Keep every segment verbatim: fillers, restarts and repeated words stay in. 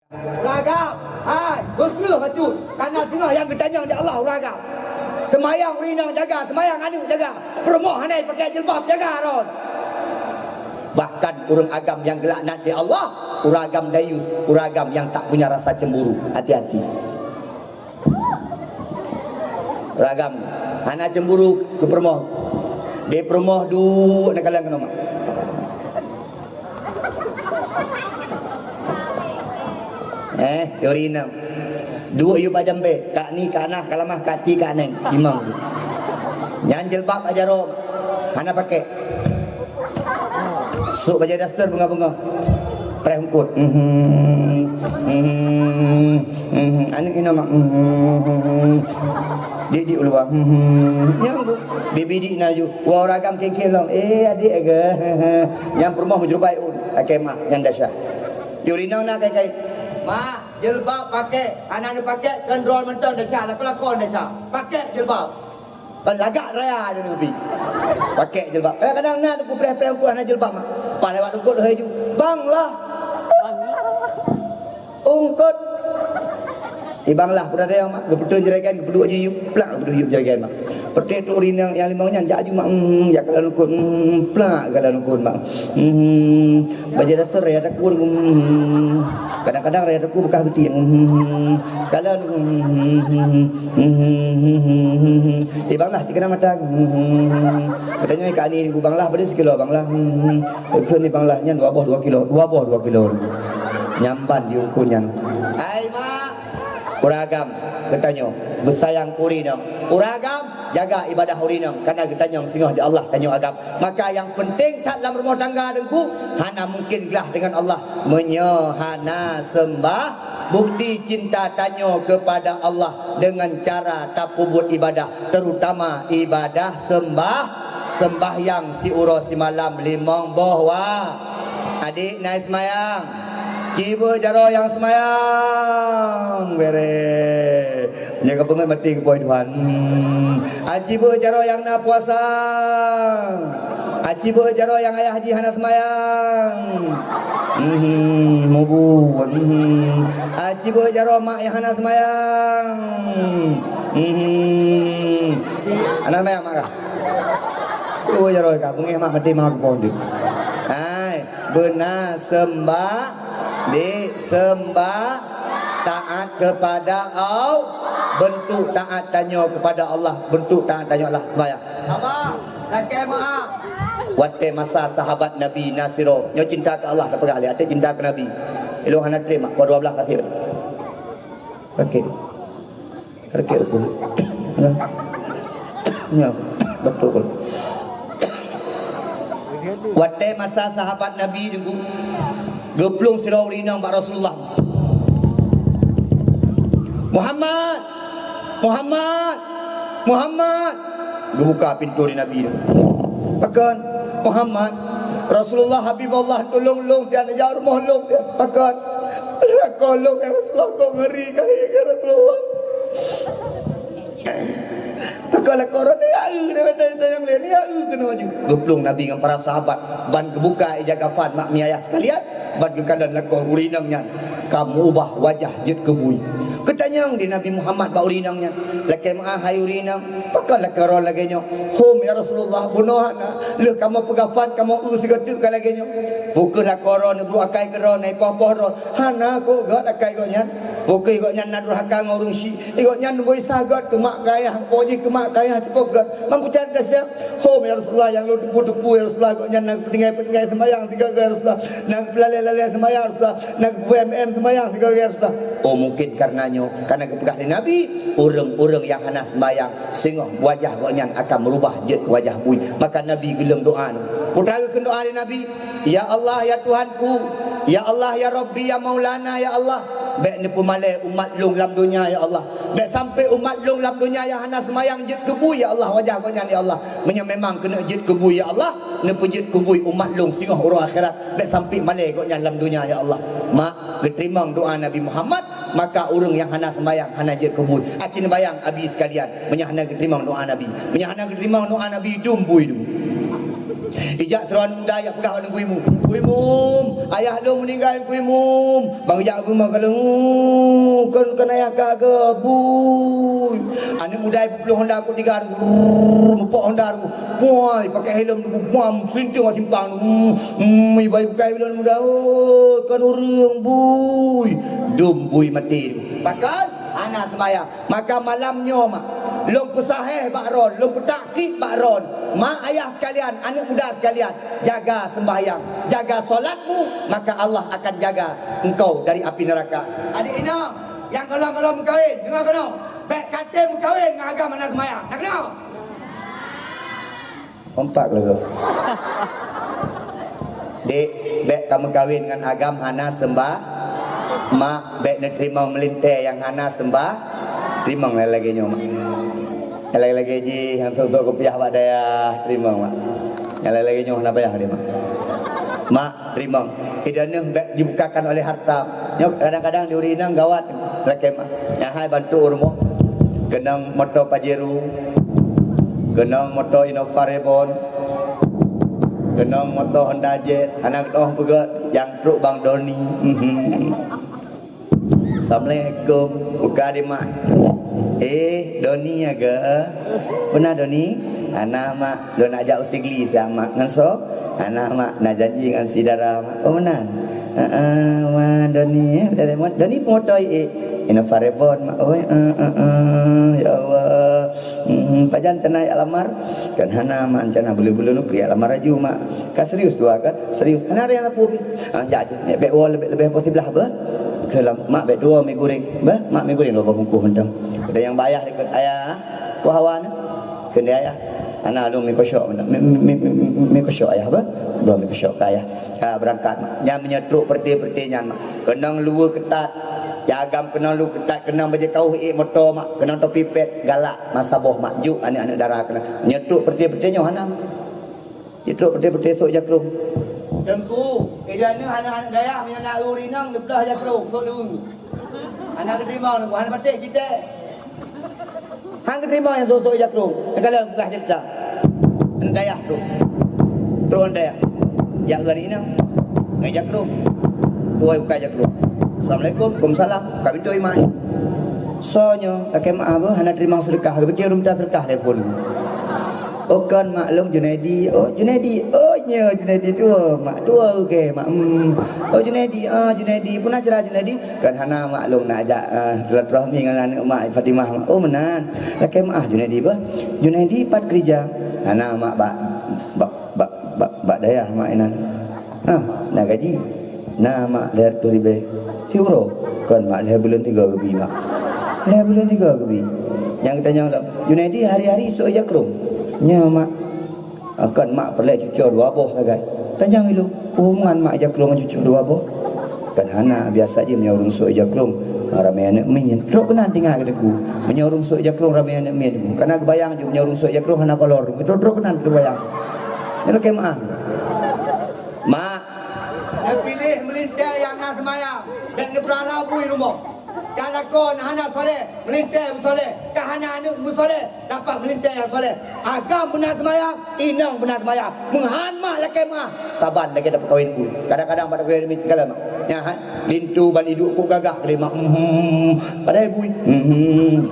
Ureueng agam, hai, beukreueh bacut, kareuna teungoh nyang geutanyong di Allah ureueng agam. Seumayang ureueng inong jaga, seumayang aneuk jaga, peurumoh hana pakai jilbab jaga ron. Bahkan ureueng agam nyang geulaknat di Allah, ureueng agam dayus, ureueng agam nyang tak punya rasa cemburu. Hati-hati. Ureueng agam hana cemburu keu peurumoh. Di peurumoh duek neukalon keunoe mak. Eh, yuri enam. Duek yub bak jambé, kak ni, kak nah, kalamah, kak ti, kak neng, imam. Nyan jilbab bak jaroe, hana pakai. Sôk bajèe daster beungoh-beungoh. Preh eungkôt. Mhm. Mhm. Mhm. Aneuk inong mak. Mhm. Dik-dik u luwa. Mhm. Nyang bu. Bibi dik na ju. Wah, ureueng agam kén-kén lom. Eh, adék ke. Nyang peurumoh meujrubai un. Akée mah, nyan desya. Yuri inong na kai-kai. Mah, jilbab pakai. Hana neupakai, keu droe mantong desya. Lakoe-lakoe desya. Pakai jilbab. Kan lagak raya je Nabi. Pakai jilbab. Kadang-kadang na teukupreh-preh eungkôt hana jilbab mak. Pas lewat eungkôt hai ju. Bang lah. Eungkôt. Di bang lah pun ada yang mak. Geupeutreun jeragan, geupeuduk ji yub. Plak geupeuduk yub jeragan mak. Peutreun tu ureueng nyang, nyang limong nyan jak ju mak. Hmm, jak kalon eungkôt. Hmm, plak kalon eungkôt mak. Hmm. Bajèe daster raya takue, hmm, kadang-kadang raya takue beukah geuti, hmm, kalon, hmm, di bang lah cit keunan mata, hmm, katanya kak ni di bang lah, padahai sikilo bang lah, hmm, keu ni bang lah nyan dua boh dua kilo, dua boh dua kilo. Nyamban di uku nyan. Hai mak, ureueng agam geutanyoe beusayang keu ureueng inong. Ureueng agam jaga ibadah ureueng inong, kareuna geutanyong singoh di Allah tanyoe agam. Maka nyang penting that lam rumoh tangga Teungku, hana mungken glah deungon Allah meunyoe hana seumbah. Bukti cinta tanyoe keupada Allah deungon cara tapeubuet ibadah, terutama ibadah seumbah, seumbahyang siuroe simalam limong boh wa-, Adik na seumayang, ci beuet jaroe nyang seumayang, bere. Nyan ka beungon maté keu Tuhan. Hmm. Aci beuet jaroe nyang na puasa. Aci beuet jaroe nyang ayah jih hana seumayang. Hmm, mubu. Hmm. Aci beuet jaroe mak nyang hana seumayang. Hmm. Hana seumayang mak kah? Oh, jaroe ka beungéh mak maté mak keu Tuhan. Hai, beuna seumbah, dik, seumbah. Taat kepada Allah, bentuk taat tanyoe kepada Allah, bentuk taat tanyoe lah sembahyang. Abah, lakée meu'ah. Watée masa sahabat Nabi na sidroe, nyoe cinta keu Allah tapeugah lé, até cinta keu Nabi. Ilong hana treb mak, dua belas kaki. Oke. Oke, oke. Ya. Ya, betul. Watée masa sahabat Nabi Teungku, geuplueng sidroe ureueng inong bak Rasulullah. "Muhammad! Muhammad! Muhammad!" Geubuka pintoe lé Nabi. "Pakon, Muhammad?" "Rasulullah Habibullah, tulông lôn tian, jak rumoh lôn tian." "Pakon?" "Lakoe lôn, ya Rasulullah, kok ngeuri kayée, ya Rasulullah." Maka lakoe droe ni, "Ya, eu, daripada nyang laén, ya, eu, keunoe ju." Geuplueng Nabi ngon para sahabat, ban geubuka ija kafan mak mi ayah sekalian, ban geukalon lakoe ureueng inong nyan ka meuubah wajah jeuet keu bui. Geutanyong di Nabi Muhammad bak ureueng inong nyan, "Lakée meu'ah hai ureueng inong, pakon lakoe droe lagée nyoe?" "Hom, ya Rasulullah, bunoe hana, lheueh kamoe peukafan, kamoe eu sigoe teuk ka lagée nyoe." "Peu kheueh lakoe droe neubrôk akai keu droe, na ipoh-poh droe?" "Hana, kok gét akai gobnyan. Peu kheueh gobnyan na durhaka ngon ureueng syiek. Gobnyan neubri sah gét keu mak keu ayah, po jih keu mak keu ayah cukôp gét. Mampu cari dah siap?" "Hom, ya Rasulullah, nyang lôn teupeue-teupeue, ya Rasulullah, gobnyan na geupeutinggai-peutinggai seumayang sigoe-goe, ya Rasulullah. Na geupeulalée-lalée seumayang, ya Rasulullah. Na geupeu-M M seumayang sigoe-goe, ya Rasulullah." Oh, mungken kareuna nyoe, kareuna geupeugah lé Nabi, ureueng-ureueng nyang hana seumayang, singoh wajah gobnyan akan meurubah jeuet keu wajah bui. Maka Nabi geuleueng doa nyoe. Peue teuma geukheun doa lé Nabi, "Ya Allah, ya Tuhanku, ya Allah, ya Rabbi, ya Maulana, ya Allah, bék neupeumalée umat lôn lam donya, ya Allah. Bék sampai umat lôn lam donya nyang hana seumayang jeuet keu bui, ya Allah, wajah gobnyan, ya Allah. Meunyoe memang keuneuk jeuet keu bui, ya Allah, neupeujeuet keu bui umat lôn singoh uroe akhirat. Bék sampai malée gobnyan lam donya, ya Allah." Mak, geuteurimong doa Nabi Muhammad, maka ureueng nyang hana seumayang hana jeuet keu bui. Aci neubayang abi sekalian, meunyoe hana geuteurimong doa Nabi. Meunyoe hana geuteurimong doa Nabi, dum bui dum. Ijak sidroe aneuk muda jak peugah bak Teungku Imum, "Teungku Imum, ayah lôn meuninggai, Teungku Imum." Ban geujak Teungku Imum, "Kon, kon ayah kah keuh, bui." Aneuk muda ipeuplueng honda kot tiga, brrrr, meupok honda tu. Puai, pakai helm tu, puam, seulinteung bak simpang tu. Hmm, hmm, ibai pakai helm muda, "Oh, kon ureueng, bui." Dum bui maté tu. Pakon? Hana seumayang. Maka malam nyoe, mak, lôn peusahéh bak droen, lôn peutakkid bak droen. Mak ayah sekalian, aneuk muda sekalian, jaga sembahyang, jaga solatmu, maka Allah akan jaga engkau dari api neraka. Adik inong, nyang gohlom-gohlom meukawen, deungoe keunoe. Bèk katem meukawen ngon agam hana seumayang. Na keunoe? Kompak lagèe. Dek, bèk ka meukawen ngon agam hana seumbah-, mak, bèk neuteurimong meulintèe nyang hana seumbah-, teurimong lagèe nyoe, mak. Nyang lagèe-lagèe jih, nyang sôk-sôk kupiah bak dayah, teurimong, mak. Nyang lagèe-lagèe nyoe hana payah lé, mak. Mak, teurimong. Ideh neuh bèk dibukakan oleh harta. Nyoe kadang-kadang di ureueng inong gawat lakèe mak. Nyan hai bantu u rumoh. Keunong moto Pajero. Keunong moto Innova Reborn. Keunong moto Honda Jazz. Hana geudoh peugöt nyang trok Bang Doni. Mhm. Assalamualaikum. Buka di mak. Eh, Doni ya ke? Pernah Doni? Hana mak, lôn ajak u Sigli siat mak ngon soe? Hana mak, na janji ngon si dara mak. Oh meunan. Heeh, mak Doni eh, Doni pemoto eh. Innova Reborn mak. Oh, eh, eh, eh, ya Allah. Hmm, pajan teunaik alamar? Kan hana mak, rencana buleuen-buleuen nyoe lamar laju mak. Ka serius dua kan? Serius. Hana ada yang lapor. Ah, jak je. Bèk woe leubeh, leubeh poh siblah beuh. Keu lam, mak bèk tuwoe mi goreng. Beuh, mak mi goreng dua boh bungkôh mantong. Ada yang bayah ikut ayah. Ku hawa ni. Keu ayah. Hana lôn mi kosyok mantong. Mi, mi, mi, mi, mi kosyok ayah beuh. Dua mi kosyok keu ayah. Ka beurangkat mak. Nyan meunyoe trok peureuté-peureuté nyan mak. Keunong luweue keutat. Ya agam keunong luweue keutat, keunong bajèe kawöh ék moto mak. Keunong topi pèt galak masa boh mak. Jok aneuk-aneuk dara keunong. Meunyoe trok peureuté-peureuté nyoe hana. Jitrok peudeh-peudeh sôk jakrong. Teungku, ideh neuh aneuk-aneuk dayah meunyoe na ureueng inong neuplah jakrong, sôk leueng. Hana geuteurimong, hana patéh jitée. Han geuteurimong nyang sôk-sôk jakrong, teukalon peugah ceurita. Aneuk dayah tu. Trok aneuk dayah. Jak keu aneuk inong. Ngon jakrong. Tuwoe buka jakrong. Assalamualaikum. Waalaikumsalam. Ka pintoe iman. Soe nyoe, lakée meu'ah beuh, hana teurimong seudeukah. Geupike ureueng mita seudeukah telepon. Oh, kon mak lôn Junaidi. Oh, Junaidi. Oh, nyoe Junaidi tuwoe, mak tuwoe, oke, mak. Hmm. Oh, Junaidi. Ah, Junaidi. Peue na cara Junaidi? Kon hana mak lôn nak jak, ah, silaturahmi ngon aneuk mak Fatimah, mak. Oh, meunan. Lakée meu'ah Junaidi beuh. Junaidi pat keurija? Hana mak bak, bak, bak, bak, bak dayah mak inan. Ah, na gaji? Na mak lhèe reutôh ribèe. Siuroe? Kon mak, lhèe buleuen tiga geubi mak. Lhèe buleuen tiga geubi. Nyang geutanyong lom, "Junaidi hari-hari sôk jakrong?" "Nyo mak." "Ah, kon mak peureulèe cucoe dua boh sagai." Tanyong ilôn, "Peue hubungan mak jakrong ngon cucoe dua boh?" "Kan hana, biasa jih meunyoe ureueng sôk jakrong ramè aneuk miet." Trok keunan tinggai keu teungku. Meunyoe ureueng sôk jakrong ramè aneuk miet. Kana geubayang jih meunyoe ureueng sôk jakrong hana kolor. Trok, trok keunan geubayang. Nyoe lakée meu'ah. Mak, neupiléh meulintèe nyang na seumayang, bèk neupeurara bui rumoh. Ka lakoe na hana soleh, meulintèe meusoleh, ka hana aneuk meusoleh, dapat meulintèe nyang soleh. Agam beuna seumayang, inong beuna seumayang. Meuhan mak lakée meu'ah, saban lagèe tapeukawen bui. Kadang-kadang bak tapeukawen bui teukalon mak. Nyan hai, linto ban iduek kok gagah lé mak. Hmm, padahai bui. Hmm.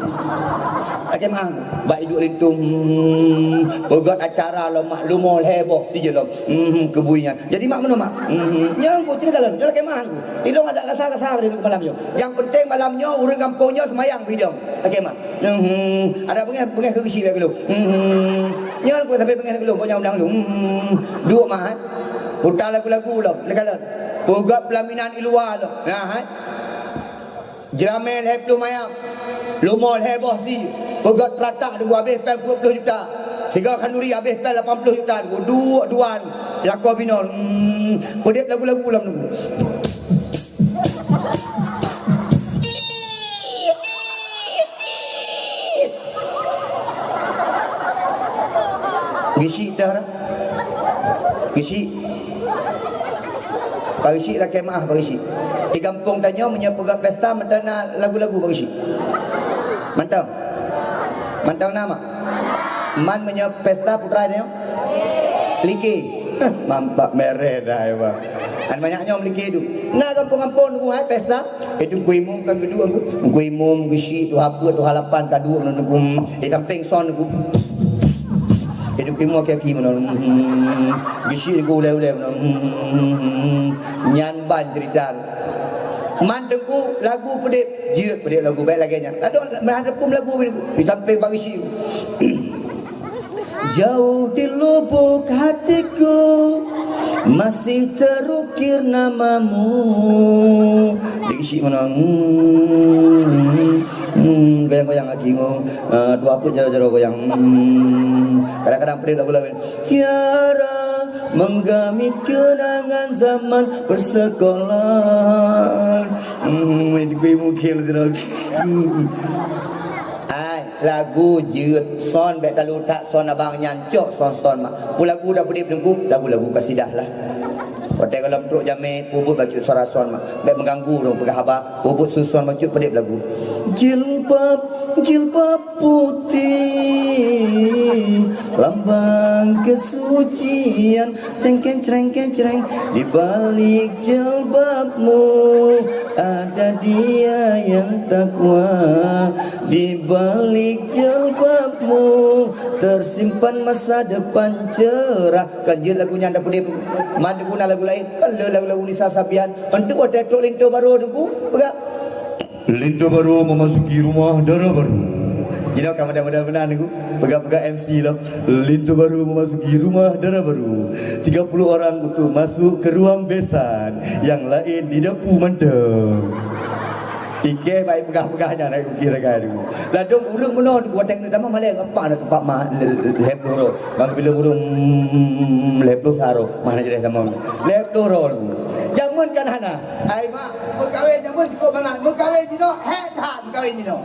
Lakée meu'ah, bak iduek linto. Hmm, peugöt acara lom mak, leumo lhèe boh sijeuem lom. Hmm, keu bui nyan. Jadi mak meunoe mak. Hmm, nyan ku cit kalon, nyoe lakée meu'ah ku. Ilôn adak kasa-kasa bak ilôn malam nyoe. Nyang penting malam nyoe ureueng gampông nyoe seumayang bidong. Lakée meu'ah. Hmm, adak beungèh, beungèh keu geuchik bak ilôn. Hmm, nyan ku sampai beungèh keu ilôn, pokoknya undang ilôn. Hmm, duek mak, eh. Puta lagu-lagu lom, teukalon. Peugöt peulaminan i luwa lom. Nah, eh. Jeulamèe lhèe plôh mayam, leumo lhèe boh sie, peugöt peuratak teungku habéh péng peuet plôh juta, sigoe khanduri habéh péng lapan plôh juta teungku, duek dua teungku, lakoe binoe, hmm, peudép lagu-lagu lom teungku. Geuchik dah. Geuchik. Pak geuchik lakée meu'ah, Pak geuchik. Di gampông tanyoe meunyoe peugah pesta mantong na lagu-lagu, Pak geuchik. Mantong. Mantong na mak. Man meunyoe pesta putra tanyoe. Like. Mampak mereh dah, ya, bang. Kan banyak nyoe like tu. Nah, gampông-gampông tu, hai, pesta. Itu Teungku Imum kan geuduek tu. Teungku Imum, Geuchik, Tuha Peuet, Tuha Lapan, ka duek ngon Teungku. Di sampéng son Teungku. Itu Teungku Imum aki-aki meunan. Geuchik Teungku ulèe-ulèe meunan. Nyan ban cerita. Man Teungku lagu peudép, jeuet peudép lagu, bèk lagèe nyan. Adoe, meuhadap pun lagu Teungku. Di sampéng bak Geuchik. Jauh di lubuk hatiku masih terukir namamu. Di Geuchik meunan. Hmm, hmm, goyang-goyang aki ngon, eh, Tuha Peuet jaroe-jaroe goyang. Hmm, kadang-kadang peudép lagu laén. Tiada menggamit kenangan zaman persekolahan. Hmm, itu gue mungkin tu. Hmm. Hai, lagu jeuet, son bèk talu that son abang nyan, cok son-son mak. Peue lagu dah peudép Teungku, lagu-lagu kasidah lah. Watèe gohlom trok jamèe, peubuet bacut suara son mak. Bèk meuganggu ureueng peugah haba, peubuet son-son bacut peudép lagu. Jilbab, jilbab putih, lambang kesucian. Cengkeng, cerengkeng, cereng. Di balik jilbabmu ada Dia yang takwa. Di balik jilbabmu tersimpan masa depan cerah. Kan jeuet lagu nyan dah peudép. Man Teungku na lagu laén. Kan le lagu-lagu Nisa Sabian. Enteuk watèe trok linto barô Teungku, peugah. Linto barô memasuki rumah dara barô. Jinoe ka model-model meunan Teungku. Peugah-peugah M C lom. Linto barô memasuki rumah dara barô. Tiga puluh orang untuk masuk ke ruang besan. Yang lain di dapu mantong. Ikèe baik peugah-peugah nyan, hai, ukir sagai Teungku. Ladôm ureueng meunoe Teungku, watèe keuneuk tamong malèe, gampang dah teumpat mah, lhèe ploh droe. Bang bila ureueng, mm, lhèe ploh sa droe, mah na jadeh tamong. Lhèe ploh droe Teungku. Jameun kan hana. Ai mak, meukawen jameun cukôp mangat. Meukawen jinoe, hék that meukawen jinoe.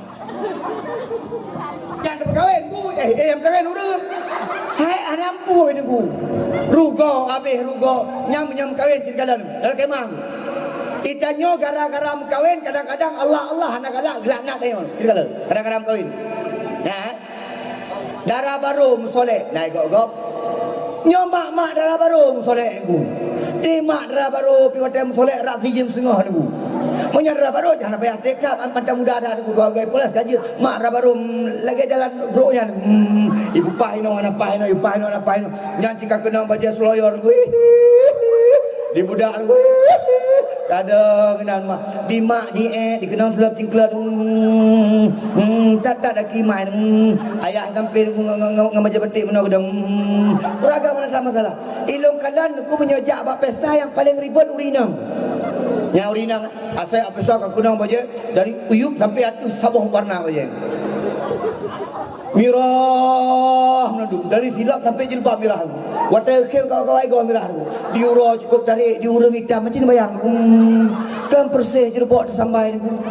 Nyang teumeukawen, bu, eh, eh, nyang meukawen ureueng. Hai, hana ampôn Teungku. Rugoe, abéh rugoe. Nyang, nyang meukawen cit kalon. Dalam kemah. Geutanyoe gara-gara meukawen, kadang-kadang Allah, Allah hana galak, geulaknat tanyoe. Cit kalon. Gara-gara meukawen. Ya, eh? Dara barô meusolek, na igop-gop. Nyoe mak-mak dara barô meusolek Teungku. Di mak dara barô pih watèe meusolek rab sijeuem seungoh Teungku. Meunyoe dara barô, hana payah trép that, mantong muda that Teungku, dua goi poles ka jeuet. Mak dara barô, mm, lagèe jalan brôk nyan. Mm, ipupah inoe, hana pah inoe, ipupah inoe, hana pah inoe. Nyan cit ka keunong bajèe seuloyo Teungku. Di budak Teungku. Kadang inan mak, di mak, di ék, di keunong sulap cingklot. Hmm, hmm, that-that dak kimai. Hmm, ayah gampé ngon, ngon, ngon, ngon bajèe batik meunoe geudong. Hmm, ureueng agam hana that masalah. Ilôn kalon Teungku meunyoe jak bak pesta nyang paleng ribet ureueng inong. Nyang ureueng inong, asai bak pesta ka keunong bajèe dari uyueb sampai ateueh saboh warna bajèe. Mirah meunan Teungku, dari silop sampai jilbab mirah Teungku. Watèe khém kawai-kawai goe mirah Teungku. Di uroe cukôp tarek, di ureueng itam macam bayang. Hmm, kan peureséh jilbab teusambai Teungku.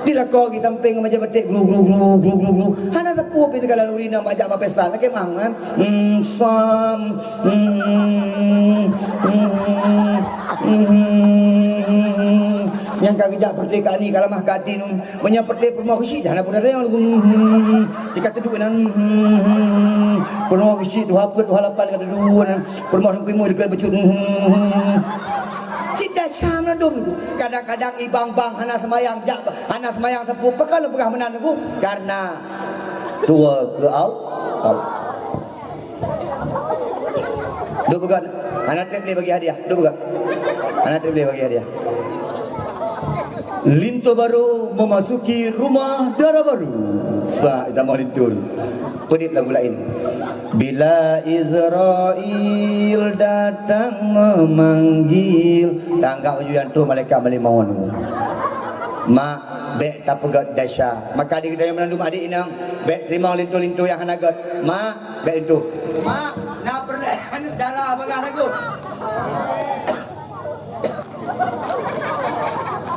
Di lakoe geuh sampéng macam batik glu, glu, glu, glu, glu, glu. Hana teupeu pih teuka lalu rinang bajak bak pesta, lakèe mang, eh. Hmm, sam. Hmm, hmm, hmm. Nyang ka geujak peureté ka ni, ka lamah ka até. Meunyoe peureté peurumoh geuchik, hana peue tanyong. Hmm, tika teuduek nan. Hmm, peurumoh geuchik, tuha peuet, tuha lapan ka teuduek nan. Peurumoh Teungku Imum dikeue bacut. Hmm, cit desya meunan dum. Kadang-kadang ibang-bang hana seumayang, jak hana seumayang sapeue, pakon lôn peugah meunan Teungku? Karena tuwoe keu Al-, Allah. Duek peugah, hana trép lé bagi hadiah. Duek peugah. Hana trép lé bagi hadiah. Linto barô memasuki rumah dara barô. Sa, tamah linto. Peudit lagu laén. Bila Israel datang memanggil, tanggap baju nyang troh malaikat malék mawöt. Mak, bèk tapeugöt desya. Maka di geutanyoe meunandum adik inong, bèk teurimong linto-linto nyang hana göt. Mak, bèk linto. Mak, na peureulèe aneuk dara bagah lagot?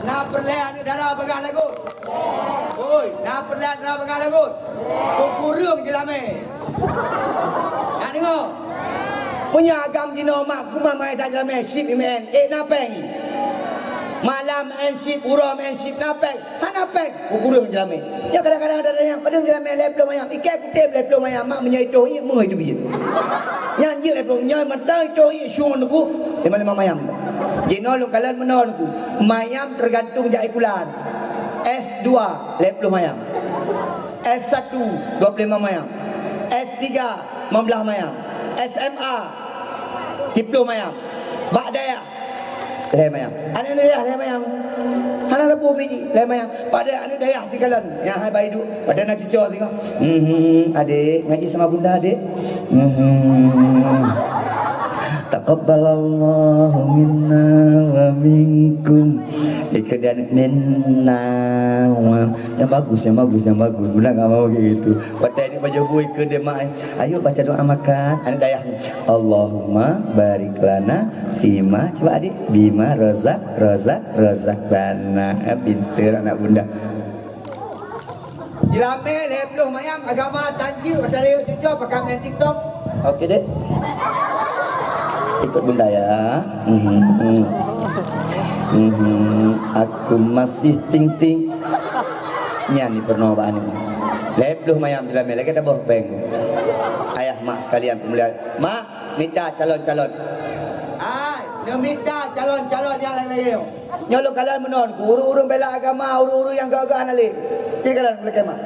Na peureulèe aneuk dara bagah lagot? Oi, na peureulèe aneuk dara bagah lagot? Kukureueng jeulamèe. Na deungö? Meunyoe agam jinoe mak, ku mamai that jeulamèe, sip imeuen. Eh, na pèng. Malam ensip, uroe ensip na péng. Hana péng, kukureueng jeulamé. Nyoe kadang-kadang ada nyang padum jeulamé lhèe plôh mayam. Iké kutem lhèe plôh mayam, mak meunyoe itoh ié meuh itu biyeu. Nyang jeuet lhèe plôh, nyoe mantong itoh ié syueng nuku lima-lima mayam. Jinoe lôn kalon meunoe nuku. Mayam tergantung jak ikulan. S dua, lhèe plôh mayam. S satu, dua puluh lima mayam. S tiga, lima belas mayam. S M A, tiga puluh mayam. Bak dayah, lhèe mayam. Aneuk dayah lhèe mayam. Hana sapeue biji, lhèe mayam. Pada aneuk dayah sikalon. Nyang hai bai duek. Pada na cuco singoh. Mhm, adek, ngaji sama bunda, adek. Mhm. Taqabbalallahu minna wa minkum. Ikeu dan minna wa. Yang bagus, yang bagus, yang bagus. Bunda enggak mau kayak gitu. Watèe ni baju bui keu dia mak. Ayo baca doa makan. Aneuk dayah. Allahumma barik lana fima, cuba adik, bima rozak, rozak, rozak lana. Eh, pinter anak bunda. Jeulamé lhèe plôh mayam agama tanjil, watèe rayeuk cuco pakai main TikTok. Oke, Dek. Ikut bunda ya. Mhm, mhm. Mhm, aku masih ting-ting. Nyan ni peurunoe bak aneuk. Lhèe plôh mayam jeulamé lagèe taboh péng. Ayah mak sekalian peumulia. Mak, mita calon-calon. Ai, neumita calon-calon nyang laén-laén. Nyoe lôn kalon meunoe, ureueng-ureueng bela agama, ureueng-ureueng nyang gagah hana lé. Cit kalon lagèe mak.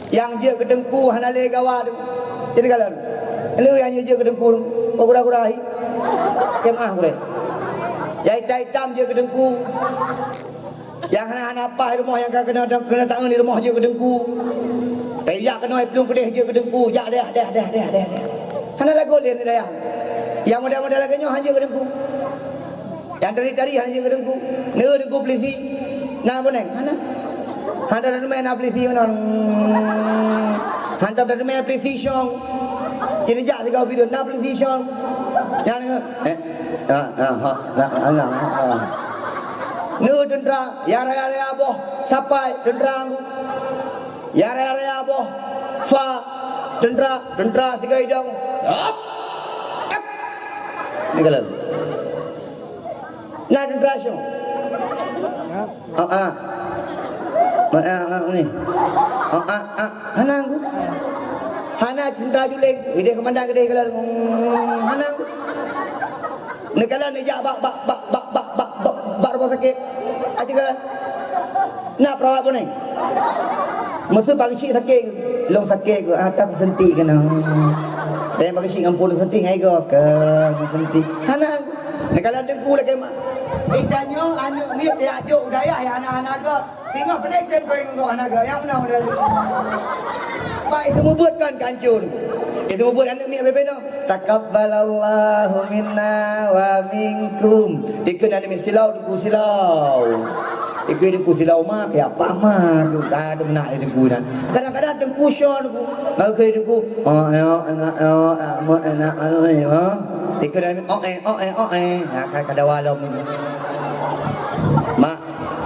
Nyang jeuet keu teungku hana lé gawa tu. Cit kalon. Lé nyang jeuet keu teungku. Kok gura-gura hi. Kemah gurèe. Nyang itam-itam jeuet keu teungku. Nyang hana-hana paih rumoh nyang ka keunoe, keunoe taeun di rumoh jeuet keu teungku. Tajak keunoe plueng keudeh jeuet keu teungku. Jak deh, deh, deh, deh, deh, deh. Hana lagot lé di dayah. Nyang model-model lagèe nyoe han jeuet keu teungku. Nyang tari-tari han jeuet keu teungku. Neu teungku polisi. Na boneng, hana. Hantom tateumèe na polisi meunan. Hantom tateumèe polisi syong. Jadi jak sigoe video na polisi syong. Nyang neu, eh, ah, ah, ha, na, na, na, ah. Neu teuntra, ya raya-raya boh, sapai teuntra. Ya raya-raya boh, fa, teuntra, teuntra sigoe idong. Hop! Tek! Ni kalon. Na teuntra syong. Ah, ah. Ah, ah, ah, ni. Ah, ah, ah. Hana ku. Hana teuntra juling. Ideh keumandang ideh kalon. Hmm, hana ku. Neukalon neujak bak, bak, bak rumah sakit. Aja kalon. Na perawat boneng. Meusu Pak Geuchik sakét. Lôn sakét, ah, tak seuti keunoe. Dan Pak Geuchik ngon pue seuti ngai goe ke seuti. Hana. Neukalon teungku lagèe mak. Itanyoe aneuk miet ya jok dayah ya hana-hana goe. Singoh peudeh tem keu ngon hana goe. Nyang meunoe udah. Pak itu mubeuet kan kancun. Itu mubeuet aneuk miet bebe noh. Taqabbalallahu minna wa minkum. Ikeu na demi silau, teungku silau. Ikeu teungku silau ma, ya apa ma, tu ka ada meunak di teungku dan. Kadang-kadang teungku syok teungku. Ngau keu teungku. Oh, ya, enak, ya, amat enak, oh, ya. Ikeu na demi, oh, eh, oh, eh, oh, eh. Ya, ka, ka dawa lom. Mak,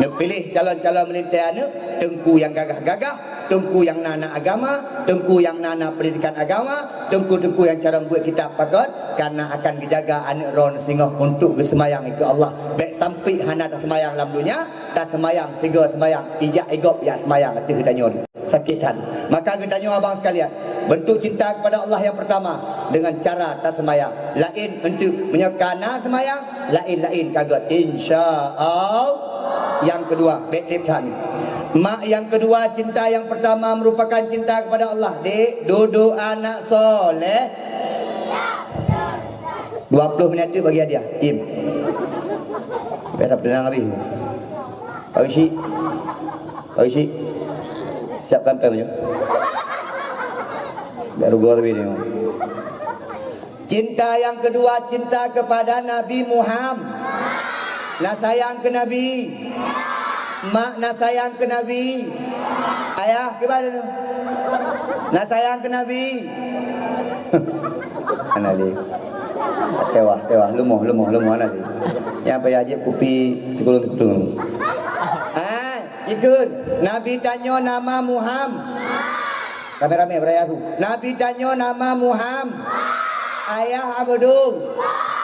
neupiléh calon-calon meulintèe aneuk, teungku nyang gagah-gagah, teungku nyang na, na agama, teungku nyang na, na pendidikan agama, teungku-teungku nyang carông buet kitab pakon, karena akan geujaga aneuk droeneuh singoh untuk geuseumayang keu Allah. Bèk sampai hana taseumayang lam dunia, taseumayang, tiga seumayang, ijak igop jak seumayang ateueh tanyoe. Sakét that. Maka geutanyoe abang sekalian, bentuk cinta kepada Allah yang pertama dengan cara taseumayang. Laén untuk meunyoe ka na seumayang, laén-laén ka gèt. Insya Allah. Yang kedua, bèk trép that. Mak, yang kedua, cinta yang pertama merupakan cinta kepada Allah. Dek, duduk anak soleh. Dua puluh minit tu bagi hadiah. Im. Biar dah tenang habis. Pak Geuchik. Pak Geuchik. Siapkan pèng baju. Biar rugoe tapi ni. Cinta yang kedua, cinta kepada Nabi Muhammad. Nah, sayang ke Nabi. Mak, nah, sayang ke Nabi. Ayah, kiban tu? Nah, sayang ke Nabi. Hana lé. Tewah, tewah. Lumoh, lumoh, lumoh. Hana lé. Nyang payah jép kupi sikureueng-sikureueng. Ah, ikut. Nabi tanyoe nama Muhammad. Ramé-ramé beuraya su. Nabi tanyoe nama Muhammad. Ayah Abdul.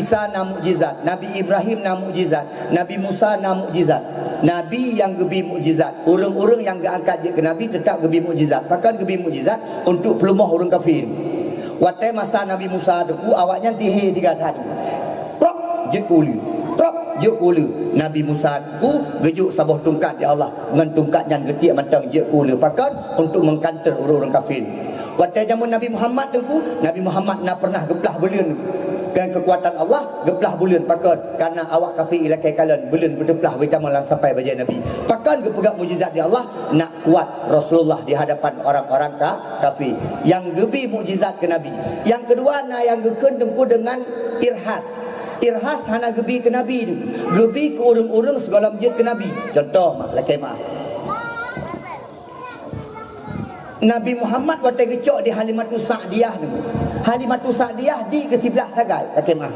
Isa na mukjizat, Nabi Ibrahim na mukjizat, Nabi Musa na mukjizat. Nabi nyang geubi mukjizat, ureuëng-ureuëng nyang geuangkat jeuet keu nabi teutap geubi mukjizat. Pakon geubi mukjizat? Untuk peuleumoh ureuëng kafé. Watée masa Nabi Musa teupeu, awaknyan tihé tiga that. Prok, jeuet keu uleue. Prok, Jeuet keu uleue. Nabi Musa ku geujok saboh tungkat di Allah, ngon tungkat nyan geutiek mantong jeuet keu uleue. Pakon? Untuk mengkanter ureuëng-ureuëng kafir. Watée jameun Nabi Muhammad Teungku, Nabi Muhammad na pernah geuplah buleuen. Keu keukuatan Allah, geuplah buleuen. Pakon? Karena awak kafir ilakée kalon buleuen beuteuplah beutamong lam sapai bajée Nabi. Pakon? Geupeugah mukjizat di Allah, nak kuat Rasulullah di hadapan orang-orang ka-, kafir. Nyang geubi mukjizat keu Nabi. Nyang keudua na nyang geukheun Teungku deungon irhas. Irhas hana geubi keu Nabi, geubi keu ureuëng-ureuëng sigohlom jeuet keu Nabi. Contoh mak, lakée meuah. Nabi Muhammad watée geucok di Halimatus Sa'diyah nyoe. Halimatus Sa'diyah di keu siblah sagai, lakée meuah.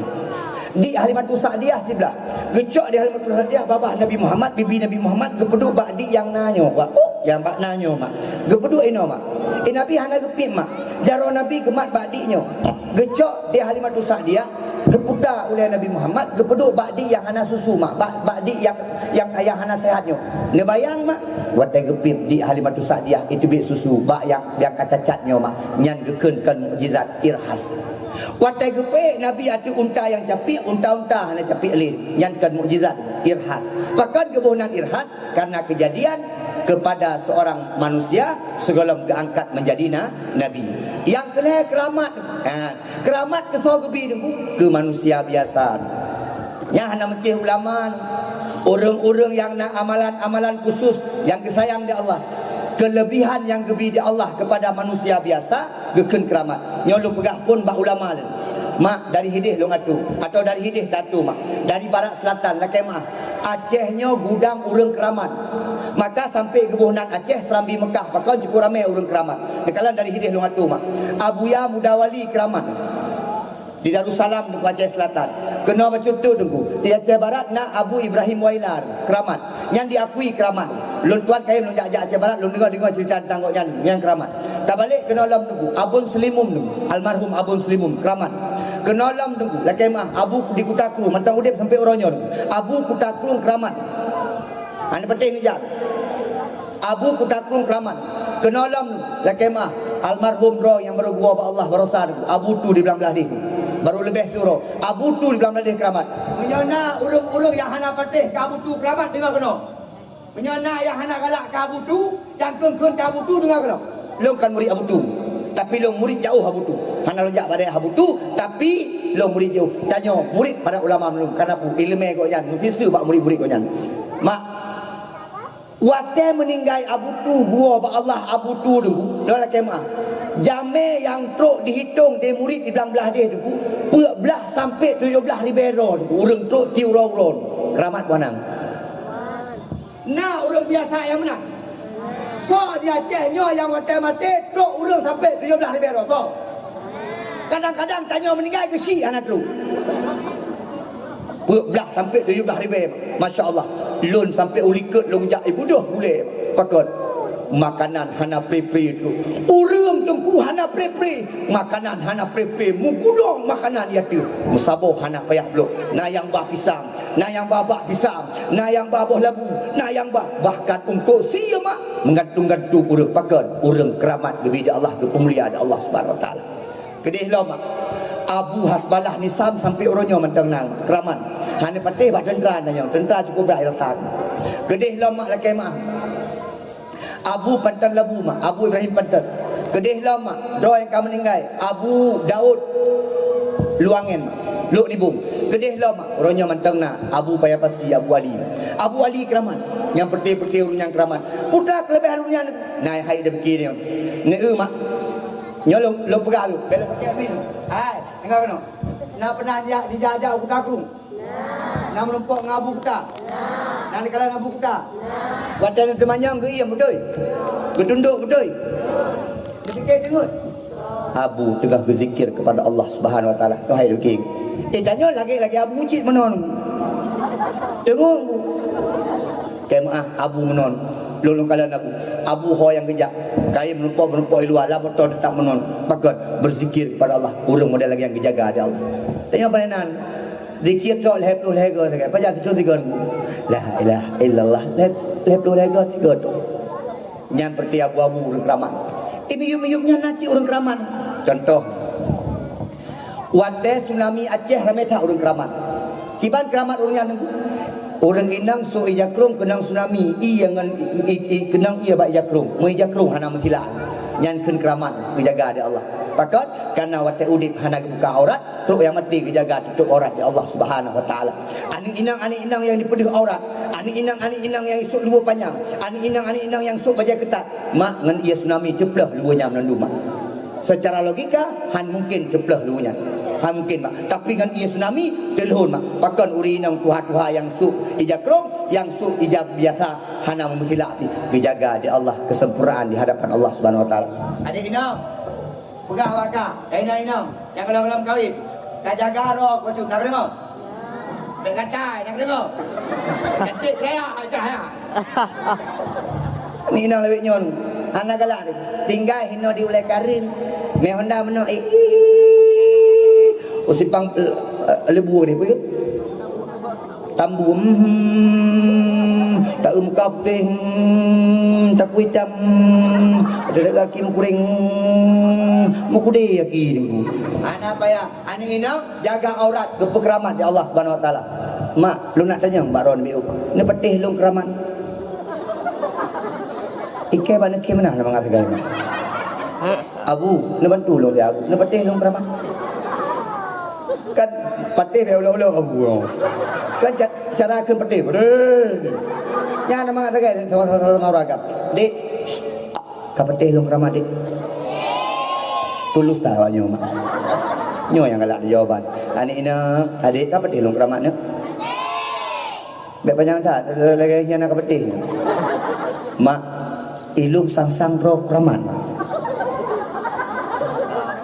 Di Halimatus Sa'diyah siblah. Geucok di Halimatus Sa'diyah babah Nabi Muhammad, bibi Nabi Muhammad geupeuduek bak di nyang na nyoe, bak, nyang bak na nyoe mak. Geupeuduek inoe mak. Eh, Nabi hana geupiep mak. Jaroe Nabi geumat bak di nyoe. Geucok di Halimatus Sa'diyah, geuputa ulée Nabi Muhammad, geupeuduek bak di nyang hana susu mak, bak, bak di nyang, nyang, nyang hana sehat nyoe. Neubayang mak, watée geupiep di Halimatus Sa'diyah itu biet susu bak nyang, nyang ka cacat nyoe mak, nyan geukheun kon mukjizat irhas. Watée geupeuék Nabi ateueh unta nyang capiek, unta-unta hana capiek lé, nyan kon mukjizat irhas. Pakon geuboh nan irhas? Karena kejadian kepada seorang manusia sigohlom geuangkat menjadi na-, nabi. Nyang keulhée keramat. Ha, keramat keu soe geubi Teungku? Keu manusia biasa. Nyan hana meusti ulama. Ureuëng-ureuëng nyang na amalan-amalan khusus nyang geusayang di Allah. Kelebihan nyang geubi di Allah kepada manusia biasa geukheun keramat. Nyoe lôn peugah phon bak ulama lôn. Mak, dari hideh lôn atu, atau dari hideh tatu mak. Dari barat selatan, lakée meuah. Aceh nyoe gudang ureuëng keramat. Maka sampai geuboh nan Aceh, Serambi Mekah, pakon cukup ramé ureuëng keramat. Neukalon dari hideh lôn atu mak. Abuya Muda Wali keramat. Di Darussalam Teungku, Aceh Selatan. Keunoe bacut tu Teungku. Di Aceh Barat na Abu Ibrahim Wailar keramat. Nyan diakui keramat. Lôn tuan kayém lôn jak-jak Aceh Barat, lôn deungoe-deungoe cerita tentang gobnyan nyang keramat. Tabalek keunoe lom Teungku, Abon Seulimum Teungku, almarhum Abon Seulimum keramat. Keunoe lom Teungku, lakée meuah, Abu di Kuta Krueng, mantong udeb sampoe uroe nyoe Teungku. Abu Kuta Krueng keramat. Hana patéh neujak. Abu Kuta Krueng keramat. Keunoe lom, lakée meuah, almarhum droe nyang barô geuwoe bak Allah barosa Teungku, Abu Tu di Blang Blahdeh. Barô leubeh siuroe, Abu Tu di Blang Blahdeh keramat. Meunyoe na ureuëng-ureuëng nyang hana patéh keu Abu Tu keramat, deungoe keunoe. Meunyoe na nyang hana galak keu Abu Tu, nyang kheun-kheun keu Abu Tu, deungoe keunoe. Lôn kon murit Abu Tu, tapi lôn murit jaoh Abu Tu. Hana lôn jak bak Abu Tu, tapi lôn murit jaoh. Tanyoe murit para ulama meunurun, karena peue? Iéleumé gobnyan, meusiseue bak murit-murit gobnyan. Mak, watée meuninggai Abu Tu, geuwoe bak Allah Abu Tu Teungku, nyoe lakée meuah. Jamé nyang trok dihitong di murit di Blang Blahdeh Teungku, peuet blaih sampoe tujoh blaih ribée droe Teungku, ureuëng trok tiep uroe-uroe. Keramat buah nang. Na ureuëng biasa nyang meunan? Soe di Aceh nyoe nyang watée maté trok ureuëng sampoe tujoh blaih ribée droe? Soe? Kadang-kadang tanyoe meuninggai geusyik hana trok. Peuet blaih sampoe tujoh blaih ribée, masya Allah. Lôn sampoe u likot lôn jak ibudoh gulée. Pakon? Makanan hana pre-pre trok. Ureuëng Teungku hana pre-pre. Makanan hana pre-pre. Meugudong makanan di ateueh. Meusaboh hana payah bloe. Na nyang ba pisang. Na nyang ba bak pisang, na nyang ba boh labu, na nyang ba, bahkan eungkôt sie mak meugantung-gantung ureuëng. Pakon? Ureuëng keuramat geubi di Allah, geupeumulia di Allah Subhanahu Wa Taala. Keudeh lom mak, Abu Hasbalah Nisam sampoe uroe nyoe mantong na keuramat. Hana patéh bak teuntra tanyoe, teuntra cukup brat ilata. Keudeh lom mak lakée meuah. Abu Panton Labu mak, Abu Ibrahim Panton. Keudeh lom mak, droe nyang ka meuninggai, Abu Daud Luangen, Lhok Nibong. Keudeh lom mak, uroe nyoe mantong na, Abu Paya Pasi, Abu Ali. Abu Ali keuramat, nyang peuté-peuté ureuëng nyang keuramat. Peue teuma keuleubehan ureuëng nyan, na hai deuh pike nyoe. Neu mak, nyoe lôn, lôn peugah lôn, bela pakai abin. Hai, deungoe keunoe. Na pernah dijak-jak u Kuta Krueng? Na meurumpok ngon Abu Kuta? Na neukalon Abu Kuta? Watée neuteumanyong geuiem, beutôi? Geutundok, beutôi? Geupike teungeut? Abu teungoh geuzikir kepada Allah Subhanahu Wa Taala. Keuhai lukeng. Eh, tanyoe lagée-lagée Abu cit meunon. Teungoh. Keu meuah Abu meunon. Lôn lôn kalon Abu. Abu ho nyang geujak. Kayém meurumpok-meurumpok i luwa, lam moto teutap meunon. Pakon? Beuzikir kepada Allah. Ureuëng model lagée nyang geujaga di Allah. Tanyoe bak inan. Zikir trok lhée ploh lhée goe sagai. Pajan tujoh sigoe Teungku? La ilaha illallah. Lhée, lhée ploh lhée goe sigoe trok. Nyan peureute abu-abu ureuëng keuramat. Ibi yup-yup nyan na cit ureuëng keuramat. Contoh, watée tsunami Aceh ramé that ureuëng keuramat. Kiban keuramat ureuëng nyan? Ureuëng inong sôk ija krông keunong tsunami, ié ngon i, i, i, keunong ié bak ija krông, meuija krông hana meuhila. Nyan kheun keuramat geujaga lé Allah. Pakon? Karena watée udeb hana geubuka aurat, trok nyang maté geujaga tutup aurat lé Allah Subhanahu Wa Taala. Aneuk inong-aneuk inong nyang jipeudeuh aurat, aneuk inong-aneuk inong nyang sôk luweue panyang, aneuk inong-aneuk inong nyang sôk bajée keutat, mak ngon ié tsunami teuplôh luweue nyan mandum, mak. Secara logika, han mungkin teuplôh luweue nyan. Han mungkin, mak. Tapi ngon ié tsunami, teulhon, mak. Pakon ureuëng inong tuha-tuha nyang sôk ija krông, nyang sôk ija biasa, hana meuhilaf pih, geujaga lé Allah, keusempurnaan di hadapan Allah Subhanahu Wa Taala. Adék inong, peugah bak kah, inong-inong nyang gohlom-gohlom kawin, ka jaga droe keu bacut, na keudroe? Bèk gatai, na keudroe? Cantik raya, cahya. Ni inong lawét nyoe, hana galak, tinggai hinoe di ulèe kareueng, mé honda meunoe, eh, oh, simpang, eh, leubue deh, peue? Tambu, hmm, taeu muka putéh, hmm, takue itam, hmm, ada gaki meukureng, hmm, meukudé gaki. Hana payah, aneuk inong jaga aurat, geupeukeuramat lé Allah Subhanahu Wa Taala. Mak, lôn nak tanyong bak droeneuh, neupatéh lôn keuramat? Ikèe bak neukhem meunan, na mangat sagai, Mak. Abu, neubantu lôn, ya Abu. Neupatéh lôn keuramat. Kan patéh bèk ulok-ulok Abu. Kan ca-, cara kheun patéh, patéh. Nyan na mangat sagai, sama-sama, sama orang kan. Dek, ka patéh lôn keuramat, Dek. Tulus that awak nyoe, Mak. Nyoe nyang galak jawaban. Aneuk inong, adék, ka patéh lôn keuramat, Neuk? Bèk panyang that, lagèe nyan na ka patéh nyoe. Mak, ilôn sang-sang droe keuramat, Mak.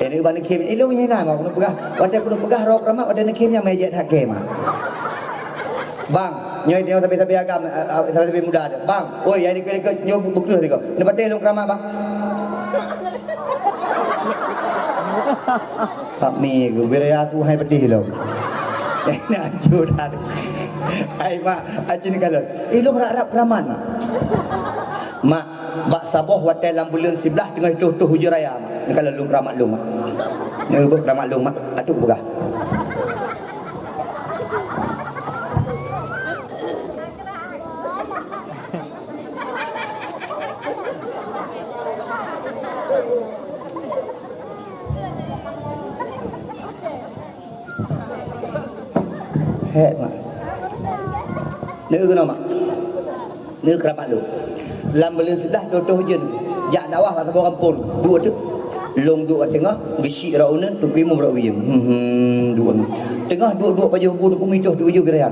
Eh, ni bak neukhem, ilôn nyan na, Mak, keuneuk peugah, watèe keuneuk peugah droe keuramat, watèe neukhem nyan meuhèjèk that kèe, Mak. Bang, nyoe, nyoe sabe-sabe agam, a, a, sabe-sabe muda tu. Bang, oi, nyang likot-likot, nyoe bu-, bukeuh likot. Neupatéh lôn keuramat, Bang? Pak Mi, gubir ya aku hai pedih lom. Nak hancur dah. Hai, Mak, acin kalon. Eh, lôn rap-rap keuramat, Mak. Mak, bak saboh watèe lam buleuen siblaih teungoh toh-toh ujeuen raya, Mak. Neukalon lôn keuramat lôn, Mak. Neuboh keuramat lôn, Mak. Atuk peugah. Hek, Mak. Neu keunoe, Mak. Neu keuramat lôn. Lam buleuen siblaih toh-toh ujeuen, jak dakwah bak saboh gampông, duek teuk. Lôn duek bak teungoh, geusyik rot uneuen, Teungku Imum rot u ujông. Hmm, hmm, duek. Teungoh duek-duek pajoh bu Teungku mitoh teuk ujeuen geuraya.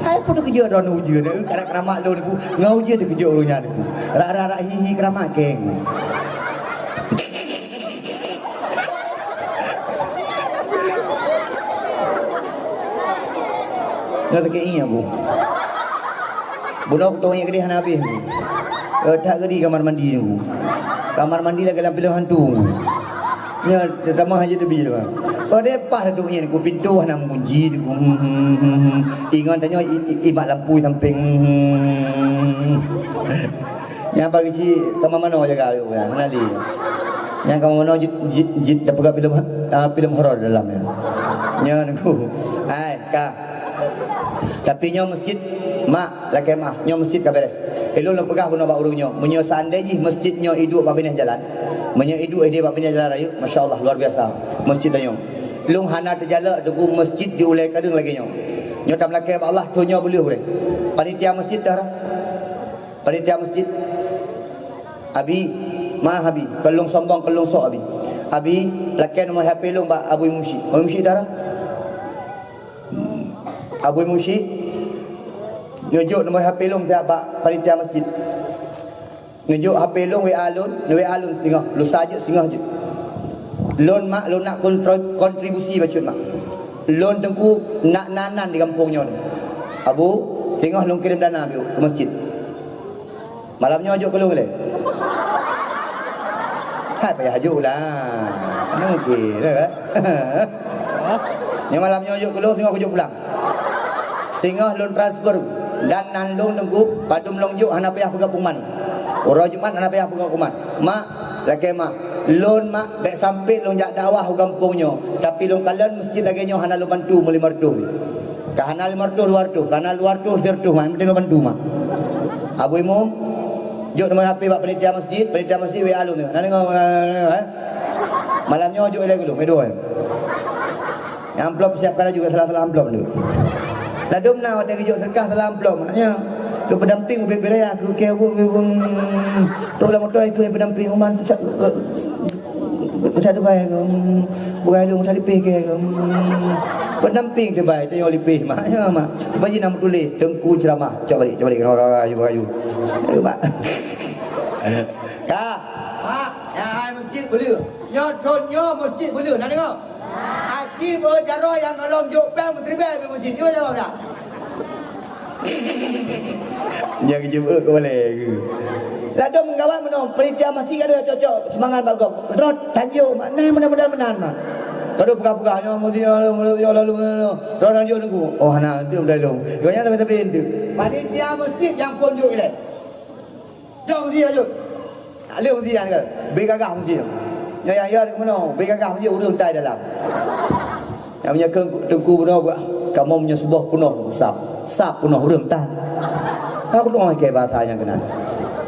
Hai, peue teukeujot droeneuh ujeuen, eh? Karena keuramat lôn, Teungku. Ngon ujeuen teukeujot ureueng nyan, Teungku. Rak-rak-rak hi-hi keuramat, geng. Nyoe sakét ié, Bu. Bunoe kutong ié keudeh hana habéh, Bu. Eh, that geuh di kamar mandi, Bu. Kamar mandi lagèe lam filem hantu, Bu. Nyoe teutamah aja teubi, Bu. Oh, deh, paih duek ié, Bu, pintoe hana meukunci, Bu. Hmm, hmm, hmm, hmm. Ingat tanyoe i, i, i mak lampu sampéng. Hmm. Nyang bagi si teuma manoe jaga ayuk nyan, hana lé. Nyang teuma manoe jeuet, jeuet, jeuet tapeugah filem, ah, filem horor dalam nyan. Nyan ku. Hai, ka. Tapi nyoe meuseujid, Mak, lakèe meu'ah, nyoe meuseujid ka bèrèh. Ilôn lôn peugah bunoe bak ureueng nyoe, meunyoe seandai jih meuseujid nyoe iduek bak binéh jalan, meunyoe iduek idéh bak binéh jalan rayeuk, masya Allah, luar biasa. Meuseujid tanyoe. Lôn hana teujalok Teungku meuseujid di ulèe kareueng lagèe nyoe. Nyoe tameulakèe bak Allah, thon nyoe beuleuh ureueng. Panitia meuseujid dah. Panitia meuseujid, Abi, meu'ah Abi, kon lôn sombong, kon lôn sok Abi. Abi, lakèe nomor H P lôn bak Abu Imum Syik. Abu Imum Syik dah? Hmm. Abu Imum Syik, nyoe jok nomor H P lôn bak panitia meuseujid. Neujok H P lôn, W A lôn, neu-W A lôn singoh, lusa jeuet singoh jeuet. Lôn, Mak, lôn nak kontro-, kontribusi bacut, Mak. Lôn Teungku nak nan-nan di gampông nyoe. Abu, singoh lôn kirém dana biôh keu meuseujid. Malam nyoe jok keu lôn lé. Hai payah jok lah. Mungkin lah. Nyoe malam nyoe jok keu lôn, singoh kujok pulang. Singoh lôn transfer dan nan lôn Teungku, padum lôn jok hana payah peugah pengumuman. Uroe Jumat hana payah peugah pengumuman. Mak, lakèe meu'ah. Lôn, mak, bèk sampé lôn jak dakwah u gampông nyoe, tapi lôn kalon masjid lagèe nyoe hana lôn bantu meulimong reutôh. Ka hana limong reutôh, dua reutôh, ka hana dua reutôh, sireutoh, mak, nyang penting lôn bantu, mak. Abu Imum, jok nomor H P bak panitia masjid, panitia masjid W A lôn, na deungö, eh? Malam nyoe jok ilèe keu lôn, eh, dua, eh. Nyang amplop siapkan laju, salah-salah amplop tu. Ladôm na watèe geujok seudeukah salah amplop, maknanya keu peudamping ubit biraya, keu keu, keu, keu, trok lam moto keu peudamping uman, Ustaz Dubai ke, hmm, bukai lôn Ustaz Lipéh ke, hmm, peudamping Dubai, tanyoe Lipéh, mak, ya, mak. Cuba jih na meutuléh, Teungku Ceramah. Cok balik, cok balik, cok balik, cok balik. Eh, mak. Ka, mak, ya, hai masjid Beuleu. Nyoe thon nyoe masjid Beuleu, na deungö? Aci beu jaroe nyang gohlom jok péng meusiribèe beu masjid. Cuba jaroe dah. Nyang jeuet keu balèe. Ladôm meugawa meunoe, panitia masjid ka deuh cocok seumangat bak gob. Rot tanjong, mak, nah, mudah-mudahan meunan, mak. Ka deuh peugah-peugah, nyoe masjid, nyoe, nyoe, nyoe, nyoe, nyoe. Rot tanjong nunggu. Oh, hana, tu udah lom. Nyoe nyang tapi-tapi tu. Panitia masjid nyang phôn jok ilèe. Jom masjid, jom. Tak lé masjid nyan ke? Beu gagah masjid. Nyoe nyang ya deungon meunoe, beu gagah masjid ureueng tai dalam. Nyang meunyoe keu teungku bunoe buat, kamoe meunyoe suboh peunoh sab. Sab peunoh ureueng tan. Ka peunoh ke bahasa nyang keunan.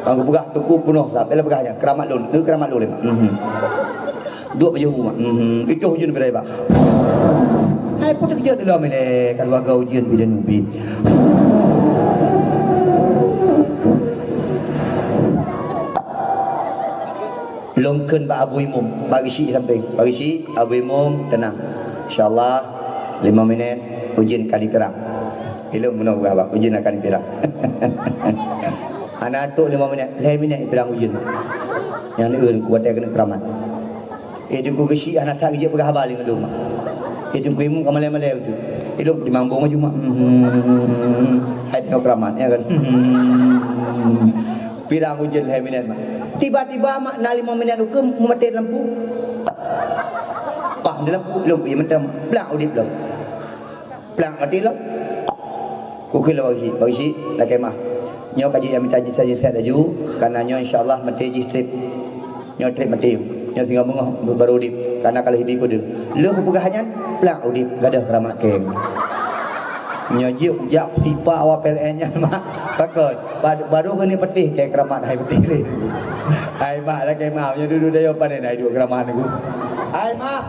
Ka geupeugah teungku peunoh sab, bela peugah nyan, keuramat lôn, tu keuramat lôn lé, mak. Mhm. Duek bajèe bu, mak. Mhm. Itu ujeuen bidai, bak. Hai pun terkejut dulu, mileh. Keluarga ujeuen bila nubi. Lôn kheun bak Abu Imum, bak geuchik sampéng. Bak geuchik, Abu Imum, teunang. Insya Allah, lima minit, ujeuen ka dipirang. Ilôn bunoe peugah bak, ujeuen akan dipirang. Hana trok lima minit, lhèe minit dipirang ujeuen. Nyang neueun kuat keuneuk keuramat. Eh, Teungku Geuchik hana that geujak peugah haba lé ngon lôn, mak. Eh, Teungku Imum ka malèe-malèe beutôi. Eh, lôn di mambong aju, mak. Hmm. Hai tengok keuramat, ya kan? Hmm. Pirang ujeuen lhèe minit, mak. Tiba-tiba, mak, na limong minit ukeue meumaté lampu. Pah di lampu, lôn puyeh mantong, plak udép lom. Plak maté lom. Kukheun lé Bang Geuchik, "Bang Geuchik, lakèe meu'ah. Nyoe ka jeuet mita jinsét-jinsét laju, karena nyoe insya Allah maté jih trép. Nyoe trép maté. Nyoe singoh beungoh baru udép, karena ka lheueh bi kudeueng." Lheueh kupeugah nyan, plak udép, gadôh keuramat kèe. Nyoe jeuet kujak sipa awak P L N nyan, mak. Pakon? Ba-, baru keuneuk patéh kèe keuramat hai patéh lé. Hai mak, lakèe meu'ah, nyoe dudoe dayoe pané na duek keuramat nyoe. Hai mak,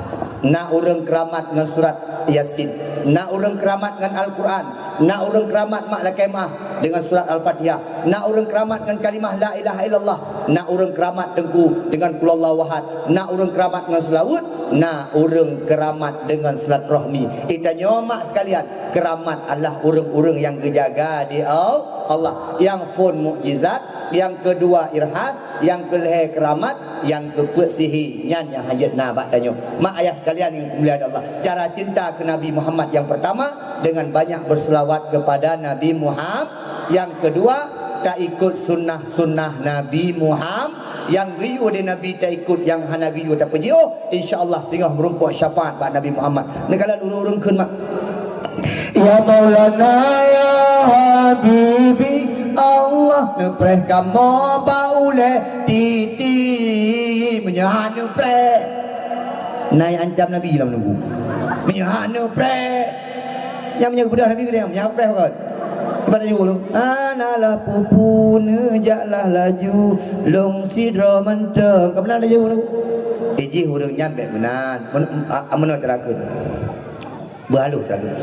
na ureueng keuramat ngon surat Yasin. Na ureueng keuramat ngon Al-Quran. Na ureueng keuramat, mak, lakèe meu'ah, deungon surat Al-Fatihah. Na ureueng keuramat ngon kalimah la ilaha illallah. Na ureueng keuramat, Teungku, deungon qul huwallahu ahad. Na ureueng keuramat ngon seulaweuet. Na ureueng keuramat deungon silaturahmi. Geutanyoe, mak sekalian, keuramat adalah ureueng-ureueng nyang geujaga di Al-, Allah. Nyang phôn mukjizat, nyang keudua irhas, nyang keulhèe keuramat, nyang keupeuet sihé, nyan nyang hana jeuet na bak tanyoe. Mak ayah sekalian nyang dimuliakan Allah, cara cinta keu Nabi Muhammad nyang pertama dengan banyak berselawat kepada Nabi Muhammad. Nyang keudua, taikot sunnah-sunnah Nabi Muhammad. Nyang geuyue di Nabi taikot, nyang hana geuyue tapeujiôh. Insya Allah singoh meurumpok syafaat bak Nabi Muhammad. Neukalon ureueng-ureueng kheun, mak. Ya Maulana, ya Habibi, Allah neupreh kamoe bak ulèe titi. Meunyoe hana neupreh, na nyang ancam Nabi lam nunggu. Meunyoe hana neupreh, nyang meunyoe geubeudôh Nabi geudeh, meunyoe preh kon. Kiban laju lôn. Hana lah peue-peue, neujaklah laju. Lôn sidroe mantong. Ka meunan laju lôn. Eh, jih ureueng nyan bèk meunan. Meunoe cara kheun. Beuhaloh cara kheun.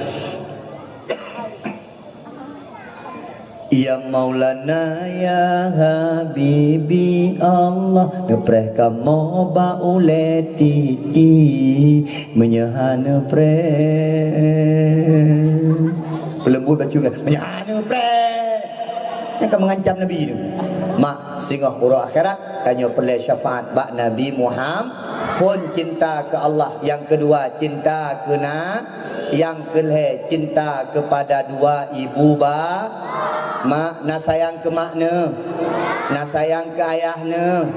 Ya Maulana, ya Habibi, Allah neupreh kamoe bak ulèe titi. Meunyoe hana neupreh. Peuleumbut bacut kan. Meunyoe hana neupreh. Nyang ka mengancam Nabi tu. Mak, singoh uroe akhirat, tanyoe peureulèe syafaat bak Nabi Muhammad. Phôn cinta keu Allah, nyang keudua cinta keu na-, nyang keulhèe cinta kepada dua ibu ba-, mak, na sayang keu mak neuh, na sayang keu ayah neuh.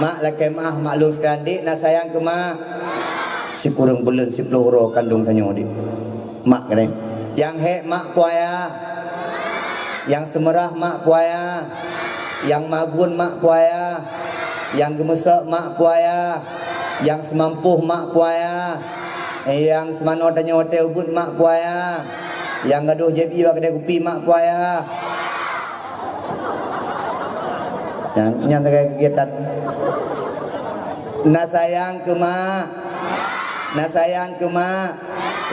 Mak, lakèe meu'ah, mak lôn seukandek, na sayang keu mak. Sikureueng buleuen siploh uroe kandông tanyoe, dek. Mak keunan. Nyang hék mak puaya. Nyang seumeurah mak puaya. Nyang magun mak puaya. Nyang geumeusok mak peue ayah, nyang seumampôh mak peue ayah, nyang seumanoe tanyoe watèe ubeut mak peue ayah, nyang gadôh jieb ie bak keudè kupi mak peue ayah. Nyan, nyan sagai kegiatan. Na sayang keu mak. Na sayang keu mak.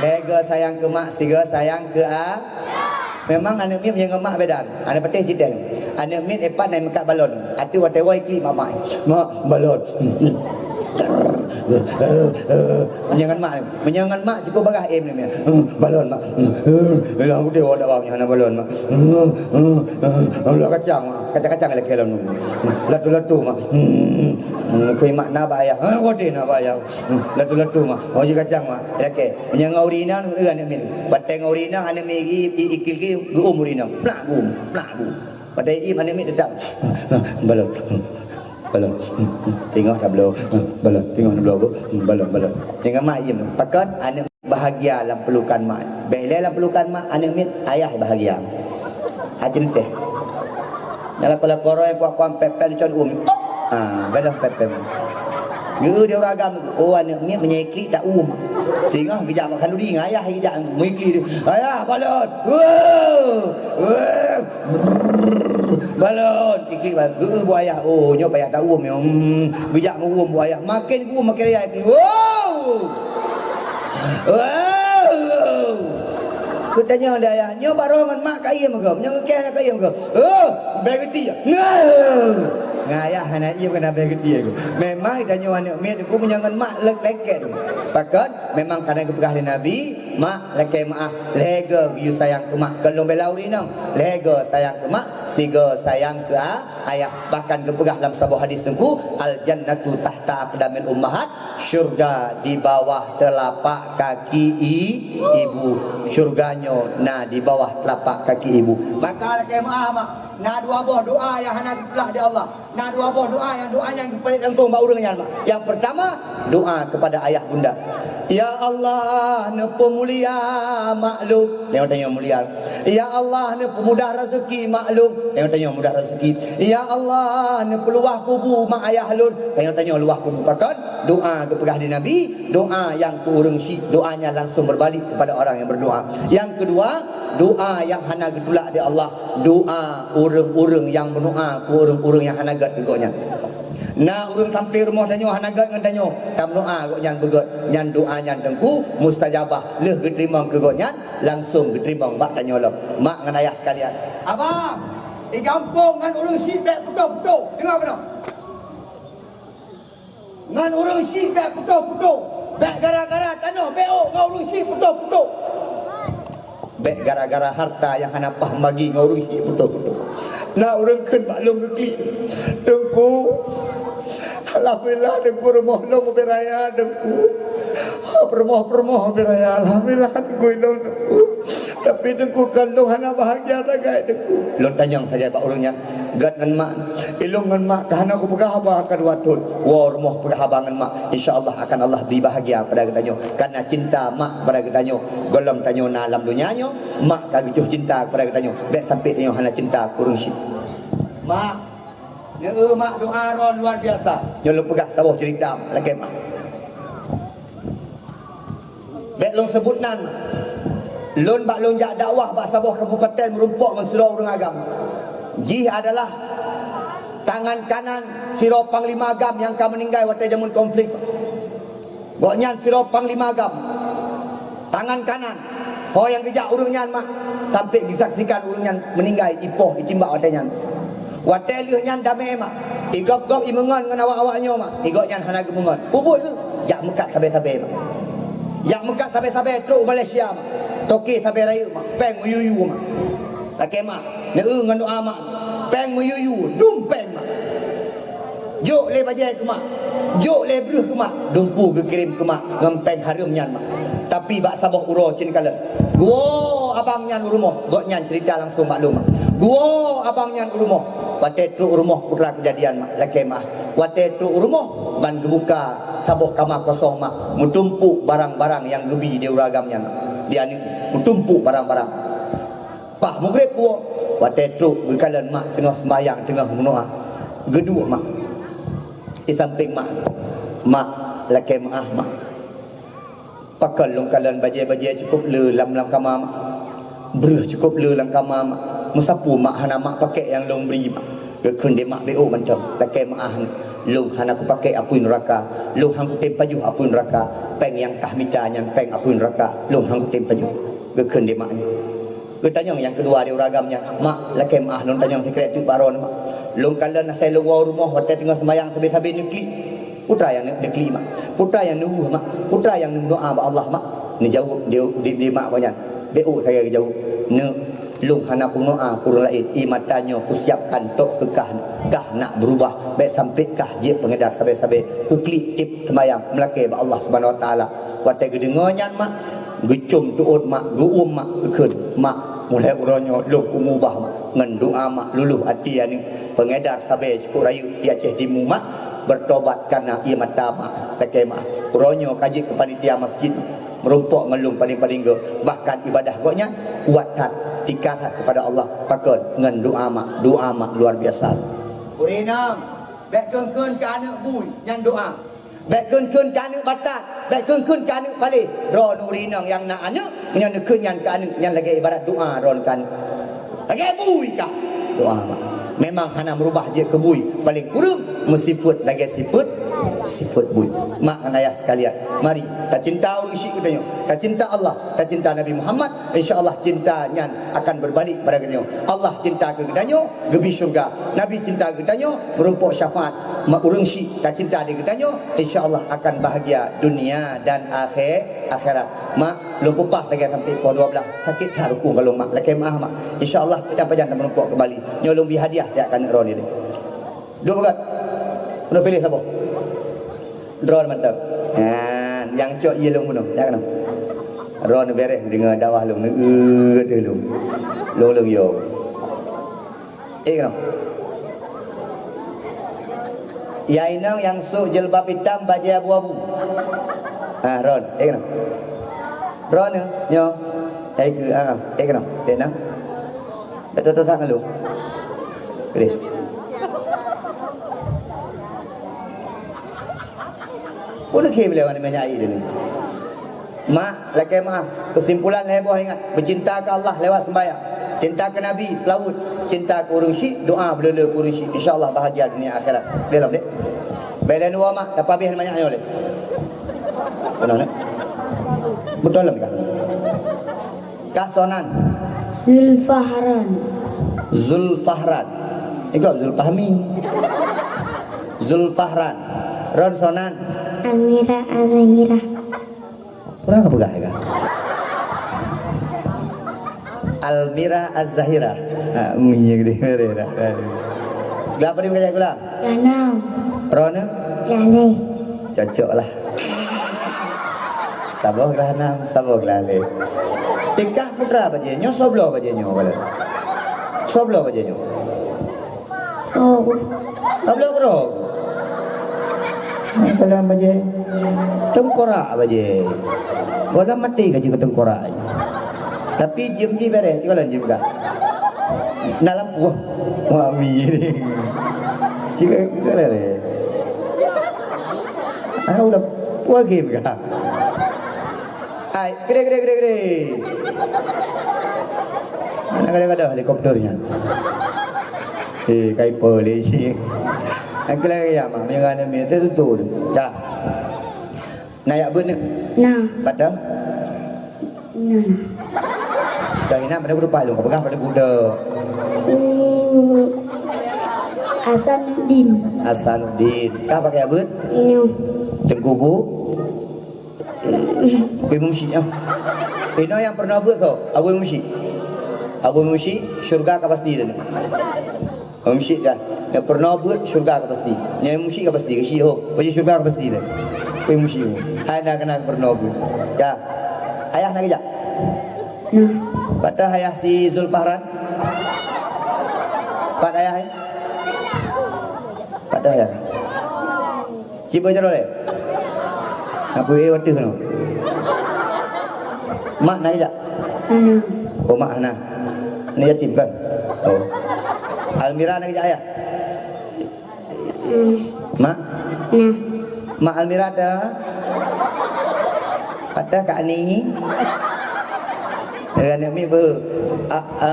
Lhèe goe sayang keu mak, sigoe sayang keu a-, Memang aneuk miet meunyoe ngon mak beda. Aneuk patéh jiteng. Aneuk miet ipat na meukat balon. Ateueh watèe woe iklik mak mak. Mak, balon. Meunyoe ngon mak, meunyoe ngon mak cukôp bagaih aneuk miet. Balon, mak. Dalam udeb awak dak bang hana balon, mak. Lak kacang, mak. Kacang-kacang lakèe lom. Latu-latu, mak. Kui mak na bak ayah. Ha, kodeh na bak ayah. Latu-latu, mak. Oh, jih kacang, mak. Lakèe. Meunyoe ngon ureueng inong, ureueng aneuk miet. Watèe ngon ureueng inong, aneuk miet i, i, ikil-ikil, geuôm ureueng inong. Plak geuôm, plak geuôm. Watèe i aneuk miet teutap. Balon. Balon. Teungoh tabloe. Balon. Teungoh tabloe, Bu. Balon, balon. Teungoh mak iem. Pakon aneuk bahagia lam pelukan mak. Bèk ilèe lam pelukan mak, aneuk miet, ayah bahagia. Hati teuh. Nyang lakoe-lakoe roh nyang kuat-kuat pèt-pèt neucon uem. Ha, gadôh pèt-pèt. Geu di ureueng agam, oh, aneuk miet meunyoe iklik ta uem. Teungoh geujak bak khanuri ngon ayah, geujak meuiklik. Ayah, balon. Wow! Wow! Balon. Iklik balon. Geu bu ayah. Oh, nyoe payah ta uem nyoe. Hmm. Geujak meu uem bu ayah. Makin geuuem makin raya iklik. Wow! Wow! Geutanyong lé ayah, "Nyoe baroe ngon mak ka iem goe? Nyoe geukheun ka iem goe?" "Oh, bèe geutie." Ngon ayah hana iem, keunan bèe geutie. Memang tanyoe aneuk miet, meunyoe ngon mak lé-, lengket. Pakon? Memang ka na geupeugah lé Nabi, "Mak, lakèe meu'ah, lhèe goe geuyue sayang keu mak." Kon lôn bela ureueng inong, "Lhèe goe sayang keu mak, sigoe sayang keu a-, ayah." Bahkan geupeugah lam saboh hadis Teungku, "Al jannatu tahta aqdamil ummahat." Syurga di bawah teulapak kaki i-, ibu. Syurga nyoe na di bawah teulapak kaki ibu. Maka lakèe meu'ah, mak, na dua boh doa nyang hana geutulak di Allah. Na dua boh doa nyang doa nyan geupaléng langsông bak ureueng nyan, mak. Nyang peurtama, doa kepada ayah bunda. "Ya Allah, neupeumulia mak lôn." Nyang tanyoe mulia. "Ya Allah, neupeumudah raseuki mak lôn." Nyang tanyoe mudah raseuki. "Ya Allah, neupeuluwah kubu mak ayah lôn." Nyang tanyoe luwah kubu. Pakon? Doa geupeugah di Nabi, doa nyang keu ureueng syik, doa nyan langsung berbalik kepada orang yang berdoa. Nyang keudua, doa nyang hana geutulak di Allah, doa ureueng-ureueng nyang meudoa keu ureueng-ureueng nyang hana gèt keu gobnyan. Na ureueng sampéng rumoh tanyoe hana gèt ngon tanyoe, tameudoa gobnyan beugèt, nyan doa nyan Teungku mustajabah, lheueh geuteurimong keu gobnyan, langsung geuteurimong bak tanyoe lom. Mak ngon ayah sekalian. Abang, di gampông ngon ureueng syik bèk putôh-putôh. Deungö keunoe. Ngon ureueng syik bèk putôh-putôh. Bèk gara-gara tanoh bèk ôk ngon ureueng syik putôh-putôh. Bèk gara-gara harta nyang hana paih bagi ngon ureueng syik putôh-putôh. Na ureueng kheun bak lôn geuklik, "Teungku, alhamdulillah, Teungku, rumoh lôn ubé raya, Teungku. Peurumoh-peurumoh ubé raya, alhamdulillah, Teungku, ilôn, Teungku. Tapi, Teungku, kon lôn hana bahagia sagai, Teungku." Lôn tanyong sagai bak ureueng nyan, "Gèt ngon mak?" "Ilôn ngon mak ka hana kupeugah haba ka dua thôn." "Woe rumoh peugah haba ngon mak, insya Allah akan Allah bri bahagia pada geutanyoe. Karena cinta mak pada geutanyoe, gohlom tanyoe na lam donya nyoe, mak ka geucöh cinta pada geutanyoe. Bèk sampé tanyoe hana cinta keu ureueng syik." Mak, neu-eu mak doa droe luar biasa. Nyoe lôn peugah saboh cerita lakèe mak. Bèk lôn seubut nan. Lôn bak lôn jak dakwah bak saboh kabupaten meurumpok ngon sidroe ureueng agam. Jih adalah tangan kanan sidroe panglima agam nyang ka meuninggai watèe jameun konflik. Gobnyan sidroe panglima agam. Tangan kanan. Ho nyang geujak ureueng nyan mak, sampai geusaksikan ureueng nyan meuninggai, ipoh, itimbak watèe nyan. Watèe lheueh nyan damé mak, igop-gop imeungon ngon awak-awak nyoe mak, igop nyan hana geumeungon. Peubuet keuh, jak meukat sabe-sabe mak. Jak meukat sabe-sabe trok u Malaysia mak. Toke sabe rayeuk mak, pèng meuyue-yue mak. Lakèe mak, neu-eu ngon doa mak, pèng meuyue-yue, dum pèng mak. Jok lé bajèe keu mak, jok lé breueh keu mak, dumpeue geukirém keu mak ngon pèng hareuem nyan mak. Tapi bak saboh uroe cit kalon, geuwoe abang nyan u rumoh, gobnyan cerita langsung bak lôn mak. Geuwoe abang nyan u rumoh, watèe trok u rumoh peue teuma keujadian mak, lakèe mak. Watèe trok u rumoh, ban geubuka saboh kama kosong mak, meutumpôk barang-barang nyang geubi di ureueng agam nyan mak. Di aneuk, meutumpôk barang-barang. Paih meugreb kuwoe, watèe trok geukalon mak teungoh seumayang, teungoh meudoa. Geuduek mak. Di sampéng mak, mak, lakée meuáh mak. Pakon lôn kalon bajée-bajée cukôp le lam, lam kama mak. Breueh cukôp le lam kama mak. Meusapeue mak hana mak pakék nyang lôn bri mak. Geukheun lé mak, bék ôk mantong, lakée meuáh. Lôn hana kupakée apui nuraka. Lôn han kutem pajoh apui nuraka. Péng nyang kah mita nyan péng apui nuraka. Lôn han kutem pajoh. Geukheun lé mak nyan. Geutanyong nyang keudua di ureueng agam nyan, "Mak, lakée meuáh lôn tanyong sikrek teuk bak droeneuh mak. Lôn kalon asai lôn woe rumoh watée teungoh seumayang sabé-sabé neuklik. Peue teuma nyang neuklik mak? Peue teuma nyang neuweueh mak? Peue teuma nyang neumeudoá bak Allah mak?" Neujaweueb di, di, di mak gobnyan. Bék ôk sagai geujaweueb. "Neuk, lôn hana kumeudoá keu ureueng laén. Ie mata nyoe kusiapkan tok keu kah, kah nak beurubah. Bék sampoe kah jeuet peungédar sabé-sabé. Kuklik tiep seumayang meulakée bak Allah Subhanahu Wa Taala." Watée geudeungoe nyan mak, geucom teuôt mak, geuuem mak, geukheun, "Mak, mulai uroe nyoe lôn kumuubah mak, ngon doá mak lulôh até aneuk. Peungédar sabé cukôp rayeuk di Aceh Timu mak, beurtobat kareuna ie mata mak, lakée meuáh. Uroe nyoe ka jeuet keu panitia masjid, meurumpok ngon lôn paleng-paleng göt, bahkan ibadah gobnyan kuat that, tika that keupada Allah. Pakon? Ngon doá mak, doá mak luar biasa." Ureueng inong, bék kheun-kheun keu aneuk bui nyan doá. Bék kheun-kheun keu aneuk batat, bék kheun-kheun keu aneuk paléh. Droeneuh ureueng inong nyang na aneuk, nyan neukheun nyan keu aneuk, nyan lagée ibarat doá droeneuh keu aneuk. Lagée bui kah. Doá mak. Memang hana meurubah jeuet keu bui, paleng kureueng meusifeuet lagée sifeuet, sifeuet bui. Mak ngon ayah sekalian, mari tacinta ureueng syik geutanyoe, tacinta Allah, tacinta Nabi Muhammad, insya Allah cinta nyan akan berbalik pada geutanyoe. Allah cinta keu geutanyoe, geubri syeuruga. Nabi cinta geutanyoe, meurumpok syafaat. Mak, ureueng syik ka cinta di geutanyoe, insya Allah akan bahagia dunia dan akhé-, akhirat. Mak, lôn peupah lagée sampai poh dua belas. Sakét that rukung kalon mak, lakée meuáh mak. Insya Allah pajan-pajan tameurumpok keumbali. Nyoe lôn bri hadiah jak keu aneuk droeneuh. Duek beugat. Udah pilih saboh. Droeneuh mantap. Ha, nyang cok ie lôn bunoe. Jak keunoe. Droeneuh beres deungoe dakwah lôn. Neueu teuh lôn. Lôn lôn yo. Eh, keunoe. Ya inong nyang sôk jilbab itam bajée abu-abu. Ha, droeneuh. Eh, keunoe. Droeneuh, nyoe. Eh, keu, ha, eh, keunoe. Eh, nang. Betul-betul sangat lu. Boleh. Peue leuké beulewan minyeuk ie teuh ni? Mak, lakée meuáh, keusimpulan lhée boh ingat, beucinta keu Allah lewat seumbahyang, cinta keu Nabi, seulaweuet, cinta keu ureueng syik, doá beuleu-leu keu ureueng syik. Insya Allah bahagia dunia akhirat. Deh lom deh. Bèk lé dua mak, tapabeh manyak nyoe lé. Beutôi, eh? Beutôi lom kah? Kah sonan? Zulfahran. Zulfahran. Ikôt Zulfahmi. Zulfahran. Ron sonan? Almira Azahira. Ureueng ka peugah ka? Almira Azahira. Ha, minyeuk deh, deh, deh, deh. Glah padum ka jak gula? Ganam. Ron? Lalé. Cocok lah. Saboh glah nam, saboh glah lé. Tikah putra bajée nyoe, soe bloe bajée nyoe, bala? Soe bloe bajée nyoe? Oh. Soe bloe keudroe? Dalam bajée. Teungkorak bajée. Gohlom maté ka jeuet keu teungkorak. Tapi jeuem jih beres, gohlom jeuem ka. Na lampu. Wah, mi. Cik, ka lé. Ah, udah puas game kah? Hai, gede, gede, gede, gede. Mana kadang-kadang helikopternya? Eh, kai pole sih. Aku lagi ya, mak. Yang ada mi, itu tu. Dah. Nah, ya benar. Nah. Pada? Nah. Dah ini pada berupa lu, apa pada budak? Uh, Hasanuddin. Hasanuddin. Kah pakai abut? Ini. Tengku bu? Kui Musyik, ya. Inoe nyang peurunoe beuet kah? Abui Musyik. Abui Musyik, syeuruga ka pasti dah. Abui Musyik dah. Nyang peurunoe beuet, syeuruga ka pasti. Nyang Musyik ka pasti, ka syiek ho. Bagi syeuruga ka pasti dah. Kui Musyik. Hai na keunan peurunoe beuet. Ya. Ayah na geujak? Nah. Patah ayah si Zulfahran? Pat ayah, eh? Patah ayah. Ciba jaroe lé. Aku eh wateuh noh. Mak na geujak? Hana. Oh, mak hana. Ni yatim kan? Oh. Almira na geujak ayah? Hmm. Mak? Nah. Mak Almira dah. Patah Kak Ani. Eh, aneuk miet beuh. A, a,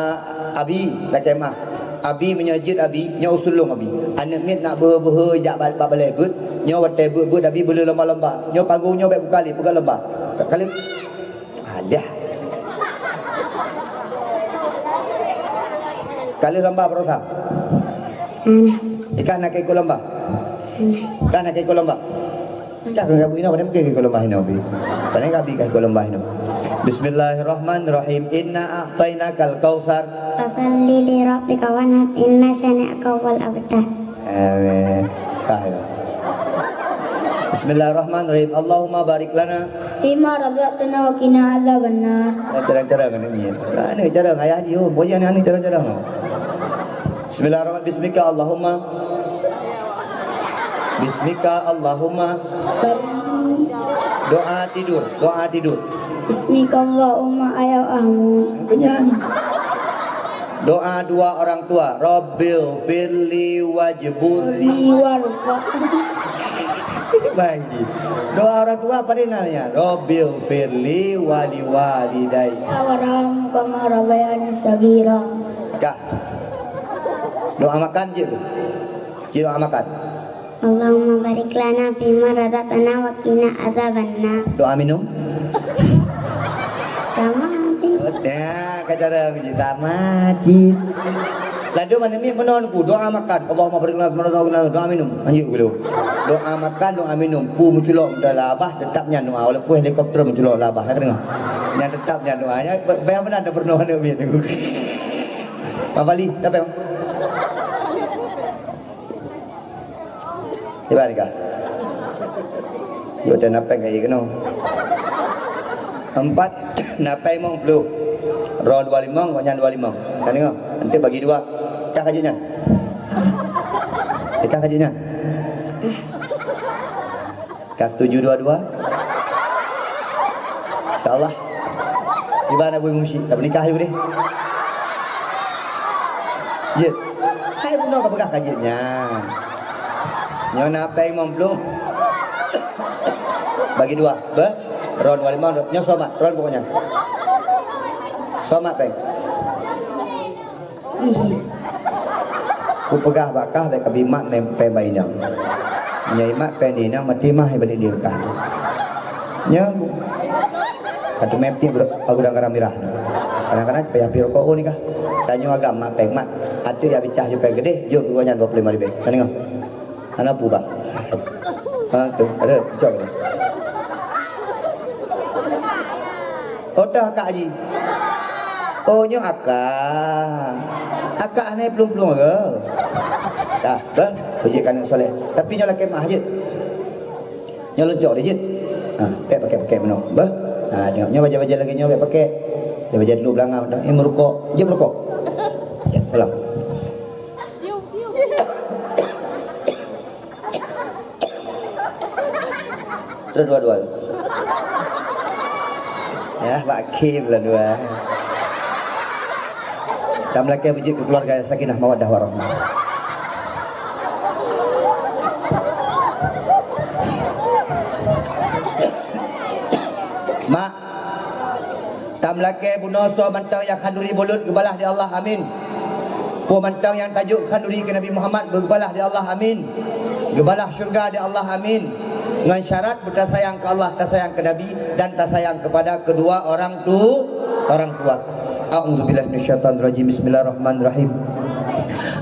Abi, lakée meu'ah. Abi meunyoe jeuet Abi, nyoe usul lôn Abi. Aneuk miet nak beuhe-beuhe jak ba-, bak balée beuet, nyoe watée beuet-beuet Abi beu lé lomba-lomba. Nyoe panggong nyoe bék buka lé, peugah lomba. Ka-, ka lheueh. Alah. Ka lheueh lomba baroesa. Hana. Ikan nak ikut lomba. Hana. Kan nak ikut lomba. Dah keu gabu inoe, pada mungkin keu lomba inoe, Bi. Pada gabi kah keu lomba inoe. Bismillahirrahmanirrahim. Inna a'tainakal kautsar. Fasalli li rabbika wanhar, inna syani'aka huwal abtar. Amin. Kah ya. Bismillahirrahmanirrahim. Allahumma barik lana. Fima razaqtana wa qina adzabannar. Cara-cara kan ni. Nah, ni cara ayah dia. Boleh ni, ni cara-cara. Bismillahirrahmanirrahim. Bismika Allahumma. Bismika Allahumma. Doa tidur, doa tidur. Bismika Allahumma ayau ahmun. Kenyang. Doa dua orang tua. Rabbil firli wajburni. Ni warfa. Baik. Doa orang tua apa dia namanya? Rabbil firli wali walidai. Warham kama rabbayani sagira. Kah. Doa makan je tu. Cik doa makan. Allahumma barik lana fima razaqtana wa qina adzabannar. Doa minum. Sama nanti. Ya, kata orang uji sama, cik. Lalu mana ni menon ku doa makan. Allahumma barik lana fima razaqtana, doa minum. Lanjut dulu. Doa makan, doa minum. Pu menculok dalam labah tetap nyan doa. Walaupun helikopter menculok labah, nak dengar. Nyan tetap nyan doa. Ya, bayang benar dah pernah ada ni. Bang Fali, siapa yang? Cuba ni kah. Yuk, dah napeng kat keunoe. Empat, napeng limong puluh. Roh dua limong, kok nyan dua limong. Kan dengar? Nanti bagi dua. Kah kajik nyan. Kah kajik nyan. Ka setuju dua-dua? InsyaAllah. Iban Abu Musi, tak menikah yuk deh. Jeuet. Hai bunoe ka peugah ka jeuet nyan. Nyoe na pèng limong ploh. Bagi dua. Beh? Ron dua limong. Nyoe somat. Ron pokoknya. Somat pèng. Ih. Kupeugah bak kah, bèk kabi mat mè-, pèng bak inong. Nyoe imat pèng di inong, maté mah iban di kah. Nyoe ku-, ka teumè pih bro-, aku dang garam mirah. Kadang-kadang payah pi rukok oh ni kah. Tanyoe agam mat pèng mat. Ateueh ya bicah ju pèng keudeh, jok keu gobnyan dua puluh lima ribèe. Ka deungö? Hana peue, Bah? Ha, tu, ada, cok tu. Oh, tah, Kak Haji. Oh, nyoe akak. Akak hana plueng-plueng ke? Dah, bah, bujik aneuk soleh. Tapi nyoe lakèe mah jeuet. Nyoe leucok jeuet. Ha, pèk pakèk-pakèk meunoe. Bah. Ha, nyoe, nyoe bajèe-bajèe lagèe nyoe pèk pakèk. Bajèe-bajèe dulu beulangah. Nyoe meurukok. Jeuet meurukok. Ya, pulang. Terus dua-dua. Ya, bak kim lah dua. Tam lakèe bujik keu keluarga sakinah mawaddah warahmah. Mak, tam lakèe bunoe soe mantong nyang khanduri buleuen geubalah di Allah, amin. Peue mantong nyang tajok khanduri keu Nabi Muhammad geubalah di Allah, amin. Geubalah syeuruga di Allah, amin. Ngon syarat beutasayang keu Allah, tasayang keu Nabi, dan tasayang kepada kedua orang tu-, orang tua. A'udzubillahi minasyaitonirrajim. Bismillahirrahmanirrahim.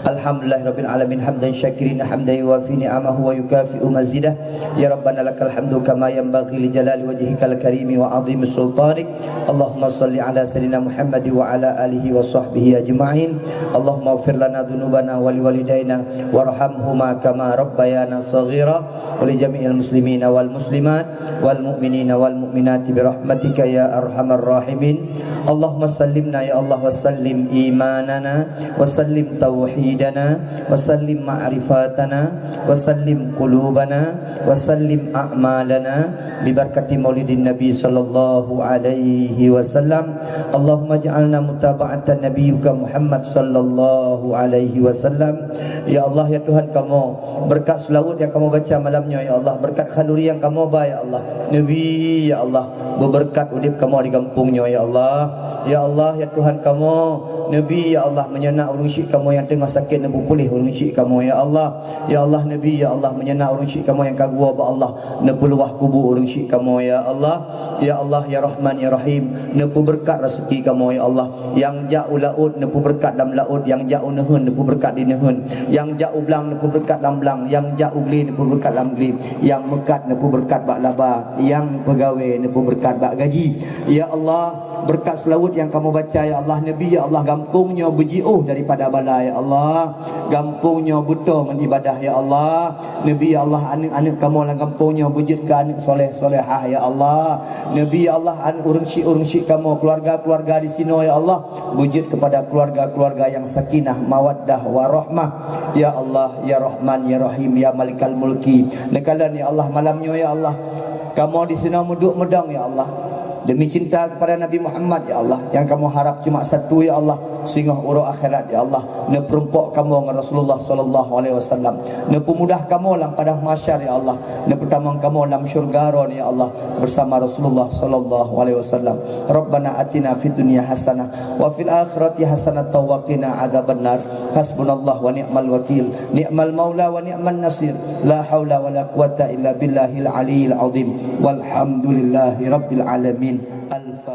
Alhamdulillahirabbil alamin, hamdan syakirin, hamdan yuwafi ni'amahu wa yukafi'u mazidah. Ya Rabbana lakal hamdu kama yanbaghi li jalali wajhikal karimi wa azimi sultanik. Allahumma salli ala sayyidina Muhammad wa ala alihi wa sahbihi ajma'in. Allahumma ighfir lana dzunubana wa liwalidaina warhamhuma kama rabbayana shaghira. Wa li jami'il muslimina wal muslimat wal mu'minina wal mu'minati bi rahmatika ya arhamar rahimin. Allahumma sallimna ya Allah wa sallim imanana wa sallim tauhid dana, wa sallim ma'rifatana, wa sallim qulubana, wa sallim a'malana, bi barakati maulidin Nabi sallallahu alaihi wasallam. Allahumma ja'alna mutaba'atan nabiyyika Muhammad sallallahu alaihi wasallam. Ya Allah, ya Tuhan kamoe, berkat selawat nyang kamoe baca malam nyoe, ya Allah, berkat khanduri nyang kamoe ba, ya Allah. Neubi, ya Allah, beubeureukat udeb kamoe di gampông nyoe, ya Allah. Ya Allah, ya Tuhan kamoe, neubi, ya Allah, meunyoe na ureuëng syik kamoe nyang teungoh sakét, neupeupuléh ureuëng syik kamoe, ya Allah. Ya Allah, neubi, ya Allah, meunyoe na ureuëng syik kamoe nyang ka geuwoe bak Allah, neupeuluwah kubu ureuëng syik kamoe, ya Allah. Ya Allah, ya Rahman, ya Rahim, neupeubeureukat raseuki kamoe, ya Allah. Nyang jak u laôt, neupeubeureukat lam laôt. Nyang jak u neuheun, neupeubeureukat di neuheun. Nyang jak u blang, neupeubeureukat lam blang. Nyang jak u glé, neupeubeureukat lam glé. Nyang meukat, neupeubeureukat bak laba. Nyang peugawée, neupeubeureukat bak gaji. Ya Allah, beureukat selawat nyang kamoe baca, ya Allah. Neubi, ya Allah, gampông nyoe beujiôh daripada bala, ya Allah. Gampông nyoe beutoe ngon ibadah, ya Allah. Neubi, ya Allah, aneuëk-aneuëk kamoe lam gampông nyoe beujeuet keu aneuëk soleh-solehah, ya Allah. Neubi, ya Allah, aneuëk ureuëng syik-ureuëng syik kamoe, keuluwarga-keuluwarga di sinoe, ya Allah, beujeuet keupada keuluwarga-keuluwarga nyang sakinah, mawaddah, warahmah. Ya Allah, ya Rahman, ya Rahim, ya Malikal Mulki. Neukalon, ya Allah, malam nyoe, ya Allah, kamoe di sinoe meuduek meudong, ya Allah, demi cinta keupada Nabi Muhammad, ya Allah, nyang kamoe harab cuma satu, ya Allah, singoh uroe akhirat, ya Allah, neupeurumpok kamoe ngon Rasulullah sallallahu alaihi wasallam. Neupeumudah kamoe lam padang mahsyar, ya Allah. Neupeutamong kamoe lam syeuruga droeneuh, ya Allah, bersama Rasulullah sallallahu alaihi wasallam. Rabbana atina fid dunya hasanah wa fil akhirati hasanatan wa qina adzabannar. Hasbunallah wa ni'mal wakil, ni'mal maula wa ni'man nasir. La haula wa la quwwata illa billahil aliyyil azim. Walhamdulillahi rabbil alamin. Al-Fatihah.